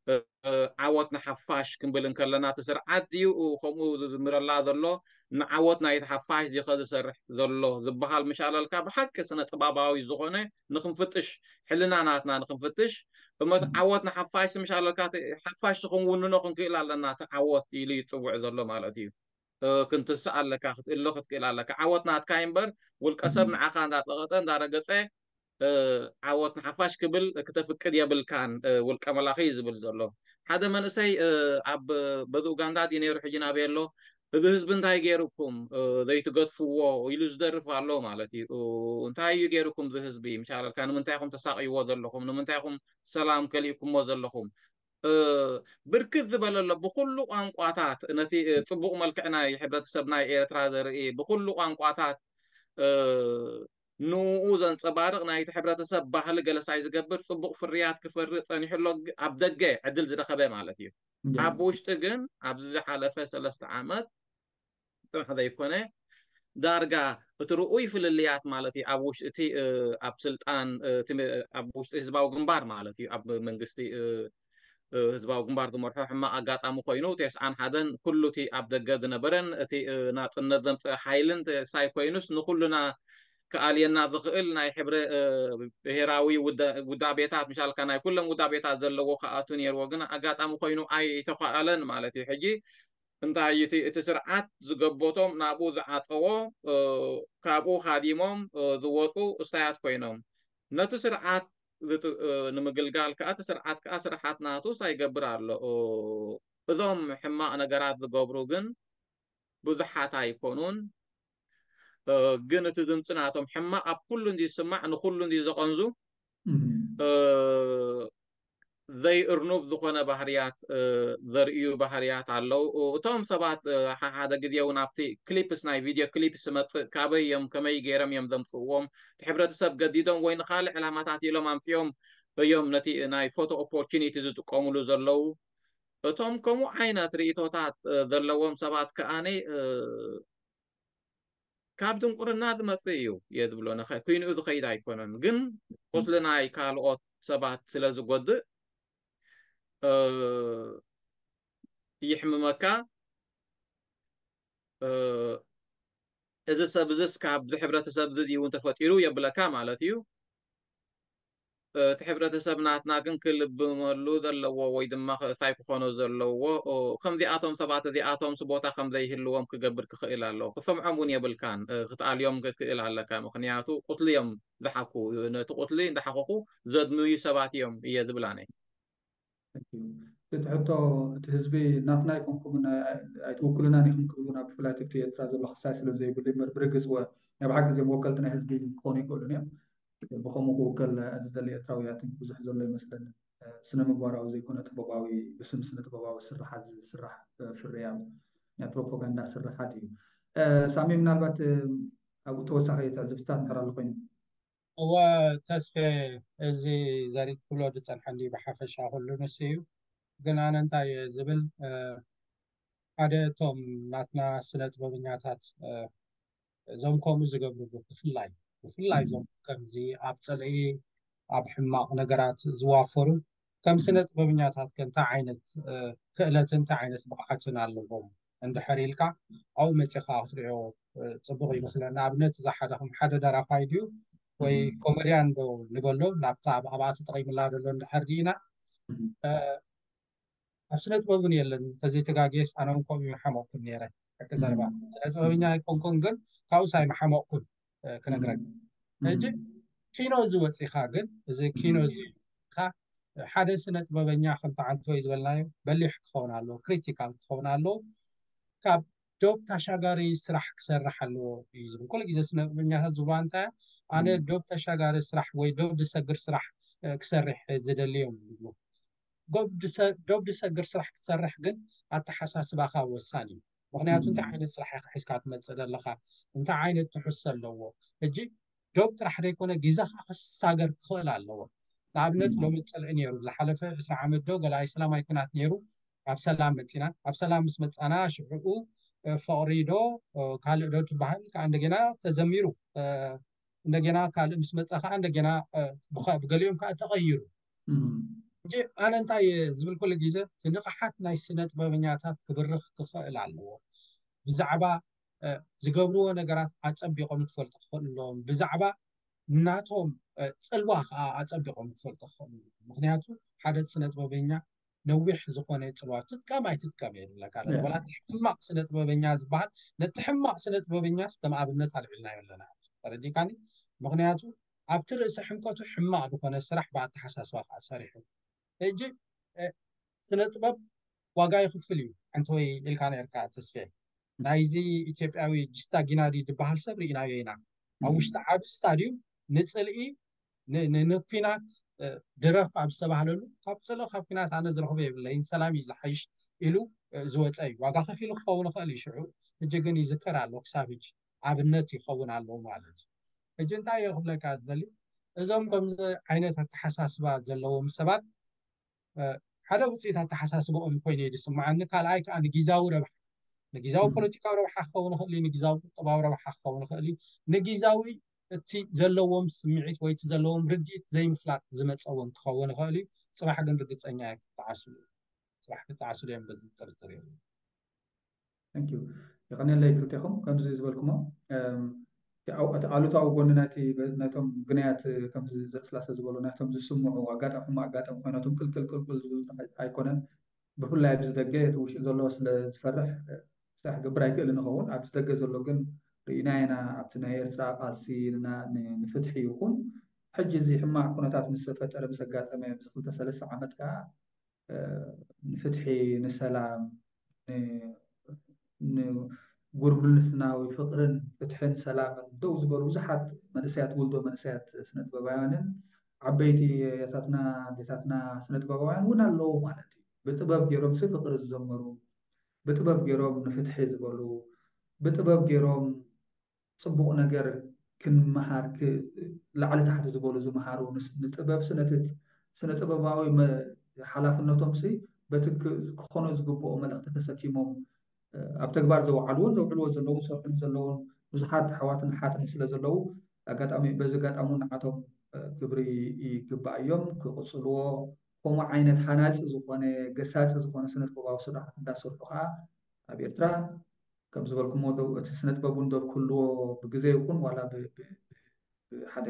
እ፣ እ፣ ዓወት ንሓፋሽ ክንብል እንከለና፣ እቲ ስርዓት ድዩ ከምኡ ዝዝምረላ ዘሎ፣ ንዓወት ናይቲ ሓፋሽ ድዩ ዝሰርሕ ዘሎ ዝበሃል ምሻለልካ፣ ብሓቂ ስነ ጥበባዊ ዝኾነ ንክንፍትሽ፣ ሕልና ናትና ንክንፍትሽ፣ እሞ እቲ ዓወት ንሓፋሽ ምሻለልካ፣ እቲ ሓፋሽ ክንውንኖ ክንክእል ኣለና፣ እቲ ዓወት ኢሉ ይጽውዕ ዘሎ ማለት እዩ። እ፣ ክንትስእ ኣለካ፣ ክትእሎ ክትክእል ኣለካ። ዓወት ናትካ እዩ እምበር፣ ውልቀ ሰብ ንዓኻ እንዳጠቐጠ እንዳረገጸ፣ እ፣ ዓወት ንሓፋሽ ክብል ክተፍቅድ የብልካን፣ እ፣ ውልቀ መላኺ እዩ ዝብል ዘሎ። ሓደ መንእሰይ፣ እ፣ ኣብ፣ በዚ ኡጋንዳ ድዩ ነይሩ፣ ሕጂ ናበይ ኣሎ? "እዚ ህዝቢ እንታይ ገይሩኩም፣ እ፣ ዘይትገድፍዎ?" ኢሉ ዝደርፍ ኣሎ ማለት እዩ። እ፣ እንታይ እዩ ገይሩኩም እዚ ህዝቢ? ምሻለልካ ንምንታይ ኢኹም ተሳቕይዎ ዘለኹም? ንምንታይ ኢኹም ሰላም ከሊእኩሞ ዘለኹም? ብርክት ዝበለ ኣሎ። ብኩሉ ቋንቋታት ነቲ ጽቡቕ መልክዕ ናይ ሕብረተሰብ ናይ ኤርትራ ዘርኢ ብኩሉ ቋንቋታት ንኡ ዘንጸባርቕ ናይቲ ሕብረተሰብ ባህሊ ገለሳይ ዝገብር ጽቡቕ ፍርያት ክፈርእ ጸኒሑ ኣሎ። ኣብ ደገ ዕድል ዝረኸበ ማለት እዩ። ኣብ ውሽጢ ግን ኣብዚ ዝሓለፈ ሰለስተ ዓመት ጥራሕ ዘይኮነ ዳርጋ እቲ ርኡይ ፍልልያት ማለት እዩ ኣብ ውሽጢ እቲ ኣብ ስልጣን ኣብ ውሽጢ ህዝባዊ ግንባር ማለት እዩ ኣብ መንግስቲ ህዝባዊ ግንባር ዝመርሖ ሕማቕ ኣጋጣሚ ኮይኑ፣ ተስዓን ሓደን ኩሉ እቲ ኣብ ደገ ዝነበረን እቲ ናጽነት ዘምጽእ ሓይልን ሳይ ኮይኑስ ንኹልና ክኣልየና ዝኽእል ናይ ሕብረ ብሄራዊ ውዳቤታት ምሻልካ ናይ ኩሎም ውዳቤታት ዘለዎ ክኣቱ ነይርዎ፣ ግን ኣጋጣሚ ኮይኑ ኣይተኸኣለን ማለት እዩ። ሕጂ እንታይ እቲ እቲ ስርዓት ዝገበቶም ናብኡ ዝዓጸዎ ካብኡ ሃዲሞም ዝወፁ እስታያት ኮይኖም ነቲ ስርዓት ንምግልጋል ከዓ እቲ ስርዓት ከዓ ስርሓት ናቱ ሳይገብር ኣሎ። እዞም ሕማቕ ነገራት ዝገብሩ ግን ብዙሓት ኣይኮኑን። ግን እቲ ድምፂ ናቶም ሕማቕ ኣብ ኩሉ እንዲ ዝስማዕ ንኩሉ እንዲ ዘቐንዙ ዘይእርኑብ ዝኾነ ባህርያት ዘርእዩ ባህርያት ኣለዉ። እቶም ሰባት ሓደ ግዜ እውን ኣብቲ ክሊፕስ ናይ ቪድዮ ክሊፕስ ዝመፅእ ካበይ እዮም ከመይ ገይሮም እዮም ዘምፅእዎም እቲ ሕብረተሰብ ገዲዶም ወይ ንካልእ ዕላማታት ኢሎም ኣምፅኦም እዮም ነቲ ናይ ፎቶ ኦፖርቹኒቲ ዝጥቀሙሉ ዘለዉ። እቶም ከምኡ ዓይነት ርእቶታት ዘለዎም ሰባት ከኣኒ ካብ ድንቁርና ዝመጽእ እዩ እየ ዝብሎ። ንኸ-፣ ኩይንኡ ዝኸይድ ኣይኮነን፣ ግን ቁስሊ ናይ ካልኦት ሰባት ስለ ዝጎድእ፣ እ፣ ይሕምመካ። እ፣ እዚ ሰብ እዝስ ካብዚ ሕብረተሰብ እዚ ድዩ እውን ተፈጢሩ የብለካ ማለት እዩ። እቲ ሕብረተሰብ ናትና ግን ክልብመሉ ዘለዎ ወይ ድማ እንታይ ክኾኖ ዘለዎ፣ ኦ፣ ከምዚኣቶም ሰባት እዚኣቶምስ ቦታ ከም ዘይህልዎም ክገብር ክኽእል ኣለዎ። ክሰምዖም እውን የብልካን፣ እ፣ ክትኣልዮም ክክእል ኣለካ። ምኽንያቱ ቁስሊ እዮም ዝሓኩ። ነቲ ቁስሊ እንዳሓኸኹ ዘድምዩ ሰባት እዮም እየ ዝብል ኣነ። እቲ ሕቶ፣ እቲ ህዝቢ ናትና ኣይኮንኩምን፣ ኣይ-፣ ኣይትውክሉናን ኢኹም ክብሉ ናብ ብፍላይ ትሕቲ ኤርትራ ዘሎ ክሳይ ስለ ዘይብሉ እምበር፣ ብርግጽ ወ-፣ ናይ ብሓቂ እዚኦም ወከልቲ ናይ ህዝቢ ክኾኑ ይኽእሉን እዮም። ብኸምኡ ክውከል ዝደሊ ኤርትራዊ ኣትን ብዙሕ ዘሎ ይመስለኒ። ስነ ምግባራዊ ዘይኮነ ጥበባዊ፣ ብስም ስነ ጥበባዊ ስርሓት ዝስራሕ ፍርያም ናይ ፕሮፓጋንዳ ስርሓት እዩ። ሳሚ፣ ምናልባት ኣብኡ ተወሳኺ ትዕዝብትታት እንድሕር ኣሎ ኮይኑ። እወ ተስፌ፣ እዚ ዘሪት ክብሎ ዝጸንሐኒ ብሓፈሻ ኩሉ ንሱ እዩ። ግን ኣነ እንታይ እየ ዝብል፣ እ፣ ሓደ እቶም ናትና ስነ ጥበበኛታት፣ እ፣ እዞም ከምኡ ዝገብሩ ብፍላይ፣ ብፍላይ እዞም ከምዚ ኣብ ጽልኢ፣ ኣብ ሕማቕ ነገራት ዝዋፈሩ ከም ስነ ጥበበኛታት ከ እንታይ ዓይነት፣ እ፣ ክእለትን እንታይ ዓይነት ብቕዓትን ኣለዎም? እንድሕር ኢልካ ኣብኡ መጺኻ ክትሪኦ፣ እ፣ ጽቡቕ ይመስለኒ። ንኣብነት እዛ ሓደ ከም ሓደ ደራፋይ ድዩ ወይ ኮመድያን ዶ ንበሎ ናብታ ኣብ ኣብኣ ተጠቒምላ ዘሎ እንድሕር ርኢና፣ እ፣ ኣብ ስነ ጥበብ እውን የለን። እንተዘይተጋግየስ ኣነ እውን ከምኡ ይሓመቕኩን ነይረ። ሓቂ ዘረባ ስነ ጥበበኛ ኣይኮንኩን፣ ግን ካብኡስ ኣይምሓመቕኩን፣ እ፣ ክነግረካ። ሕጂ ኪኖ እዚ ወፂኻ ግን፣ እዚ ኪኖ እዚ ወፂኻ፣ ሓደ ስነ ጥበበኛ ከምቲ ዓንተወይ ዝበልናዮ በሊሕ ክኸውን ኣለዎ፣ ክሪቲካል ክኸውን ኣለዎ። ካብ ዶብ ተሻጋሪ ስራሕ ክሰርሕ ኣለዎ እዩ ዝብል። ኩሉ ግዜ ስነ ጥበበኛታት ዝብልዋ እንታይ እያ? ኣነ ዶብ ተሻጋሪ ስራሕ ወይ ዶብ ዝሰግር ስራሕ፣ እ፣ ክሰርሕ ዝደሊ እዮም ዝብሉ። ዶብ ዝሰ-፣ ዶብ ዝሰግር ስራሕ ክትሰርሕ ግን ኣተሓሳስባኻ ወሳኒ እዩ። ምኽንያቱ እንታይ ዓይነት ስራሕ ኢኻ ሒዝካ ትመጽእ ዘለኻ? እንታይ ዓይነት ትሕዝቶ ኣለዎ? ሕጂ ዶብ ጥራሕ ዘይኮነ ግዜኻ ክሳገር ክኽእል ኣለዎ። ንኣብነት ሎሚ ጽልኢ ነይሩ፣ ዝሓለፈ ዕስራ ዓመት ዶ ገለ ኣይሰላማይ ኩናት ነይሩ፣ ኣብ ሰላም መጺና። ኣብ ሰላም ምስ መጻና ሽዕኡ፣ እ፣ ፍቕሪ ዶ፣ እ፣ ካልእ ዶ ትበሃል ከኣ እንደገና ተዘሚሩ። እ፣ እንደገና ካልእ ምስ መጸ ከኣ እንደገና፣ እ፣ ብኸ-፣ ብገሊኦም ከኣ ተቐይሩ። ሕጂ ኣነ እንታይ እየ ዝብል ኩሉ ግዜ እቲ ንቕሓት ናይ ስነ ጥበበኛታት ክብርኽ ክኽእል ኣለዎ። ብዛዕባ፣ እ፣ ዝገብርዎ ነገራት ኣጸቢቖም ክፈልጡ ክኽእሉ ኣለዎም። ብዛዕባ ናቶም፣ እ፣ ጽልዋ ከኣ ኣጸቢቖም ክፈልጡ ክኽእሉ ኣለዎም። ምኽንያቱ ሓደ ስነ ጥበበኛ ነዊሕ ዝኾነ ጽልዋ ትጥቀም ኣይትጥቀም እየ ዝብለካ ኣለኹ። ዋላ እቲ ሕማቕ ስነ ጥበበኛ ዝበሃል ነቲ ሕማቕ ስነ ጥበበኛስ ከም ኣብነት ኣልዒልናዮ ኣለና። ተረዲእካኒ? ምኽንያቱ ኣብቲ ርእሲ ሕምቀቱ ሕማቕ ዝኾነ ስራሕ ብኣተሓሳስባ ከኣ ሰሪሑ። ሕጂ፣ እ፣ ስነ ጥበብ ዋጋ ይኽፍል እዩ። ኣንተ ወይ ኢልካ ነርካ ተስፌ። ናይዚ ኢትዮጵያዊ ጅስታ ጊናዲ ዝበሃል ሰብ ርኢናዮ ኢና። ኣብ ውሽጢ ዓቢ ስታድዩም ንጽልኢ ንኩናት ድረፍ ኣብ ዝተባህለሉ፣ ካብ ዘሎ ካብ ኩናት ኣነ ዝረኽቦ የብለይን፣ ሰላም እዩ ዝሓይሽ ኢሉ ዝወፀ እዩ። ዋጋ ከፊሉ ክኸውን ይኽእል እዩ። ሽዑ ሕጂ ግን ይዝከር ኣሎ፣ ክሳብ ሕጂ ኣብነት ይኸውን ኣሎ ማለት እዩ። ሕጂ እንታይ እየ ክብለካ ዝደሊ፣ እዞም ከምዚ ዓይነት ኣተሓሳስባ ዘለዎም ሰባት ሓደ ውፅኢት ኣተሓሳስባኦም ኮይኑ እዩ ዝስምዓኒ። ካልኣይ ከዓ ንጊዛዊ ረብሓ፣ ንጊዛዊ ፖለቲካዊ ረብሓ ክኸውን ይኽእል እዩ፣ ንጊዛዊ ቁጠባዊ ረብሓ ክኸውን ይኽእል እዩ፣ ንጊዛዊ እቲ ዘለዎም ስምዒት ወይ እቲ ዘለዎም ርድኢት ዘይምፍላጥ ዝመፀዎም ክኸውን ይኽእል እዩ። ፅባሕ ግን ርግፀኛ እየ ክጠዓስሉ፣ ፅባሕ ክጠዓስሉ እዮም፣ በዚ ጥርጥር የብሉን። Thank you። የቐንየለይ ክልቴኹም። ከምዚ ዝበልኩሞ እቲ ኣሉታዊ ጎኒ ናይቲ ናይቶም ግናያት ከምዚ ዘስላሰ ዝበሉ ናይቶም ዝስምዑ ኣጋጣሚ ሕማቕ ኣጋጣሚ ኮይናቶም ቅልቅል ቅልቅል ዝብሉ ኣይኮነን። ብፍላይ ኣብዚ ደገ እቲ ውሽጢ ዘሎ ስለ ዝፈርሕ ብዙሕ ክገብር ኣይክእልን ይኸውን። ኣብዚ ደገ ዘሎ ግን ርኢና ኢና። ኣብቲ ናይ ኤርትራ ቃልሲ ንፍትሒ ይኹን ሕጂ እዚ ሕማቕ ኩነታት ምስ ተፈጠረ ምስ ኣጋጠመ ኣብዚ ክልተ ሰለስተ ዓመት ከዓ ንፍትሒ፣ ንሰላም፣ ንጉርብልናዊ ፍቕርን ፍትሕን ሰላምን ደው ዝበሉ ብዙሓት መንእሰያት ውልዶ መንእሰያት ስነጥበባውያንን ዓበይቲ ኣያታትና ኣዴታትና ስነጥበባውያን እውን ኣለዉ ማለት እዩ። ብጥበብ ገይሮም ሲ ፍቕሪ ዝዘመሩ፣ ብጥበብ ገይሮም ንፍትሒ ዝበሉ፣ ብጥበብ ገይሮም ፅቡቕ ነገር ክንመሃር ላዕሊ ታሕቲ ዝበሉ ዝመሃሩ ንጥበብ ስነትት ስነ ጥበባዊ ሓላፍነቶም ሲ በቲ ክኾኖ ዝግብኦ መልእኽቲ ተሰኪሞም ኣብ ተግባር ዘውዓልዎን ዘውዕልዎ ዘለዉ ዝሰርሕሉ ዘለውን ብዙሓት ኣሕዋትን ኣሓትን ስለ ዘለዉ ኣጋጣሚ በዚ ኣጋጣሚ ንዓቶም ክብሪ ይግባእ እዮም ክቕፅልዎ። ከምኡ ዓይነት ሃናፂ ዝኾነ ገሳፂ ዝኾነ ስነ ጥበባዊ ስራሕት እንዳሰርሑ ከዓ ኣብ ኤርትራ ከም ዝበልኩሞ እቲ ስነ ጥበብ እውን ዶብ ክህልዎ ብግዜ ይኹን ዋላ ሓደ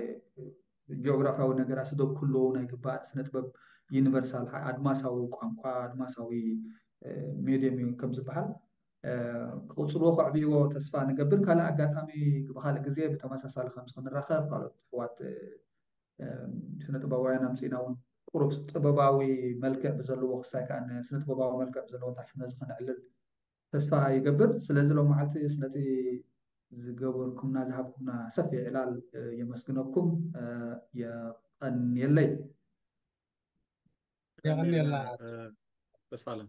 ጂኦግራፊያዊ ነገራት ዶብ ክህልዎ ናይ ግባእ ስነ ጥበብ ዩኒቨርሳል ኣድማሳዊ ቋንቋ ኣድማሳዊ ሜድየም እዩ ከም ዝበሃል ክቕፅልዎ ከዕብይዎ ተስፋ ንገብር። ካልእ ኣጋጣሚ ብካልእ ግዜ ብተመሳሳሊ ከምዚ ክንራኸብ ካልኦት ኣሕዋት ስነ ጥበባውያን ኣምፂእና እውን ቁሩብ ጥበባዊ መልክዕ ብዘለዎ ክሳይ ከዓ ስነ ጥበባዊ መልክዕ ብዘለዎ ታሽነ ዝኸነዕልል ተስፋ ይገብር። ስለዚ ሎም መዓልቲ ስለቲ ዝገበርኩምና ዝሃብኩምና ሰፊሕ ዕላል የመስግነኩም። የቐንየለይ። የቐንየልና። ተስፋለም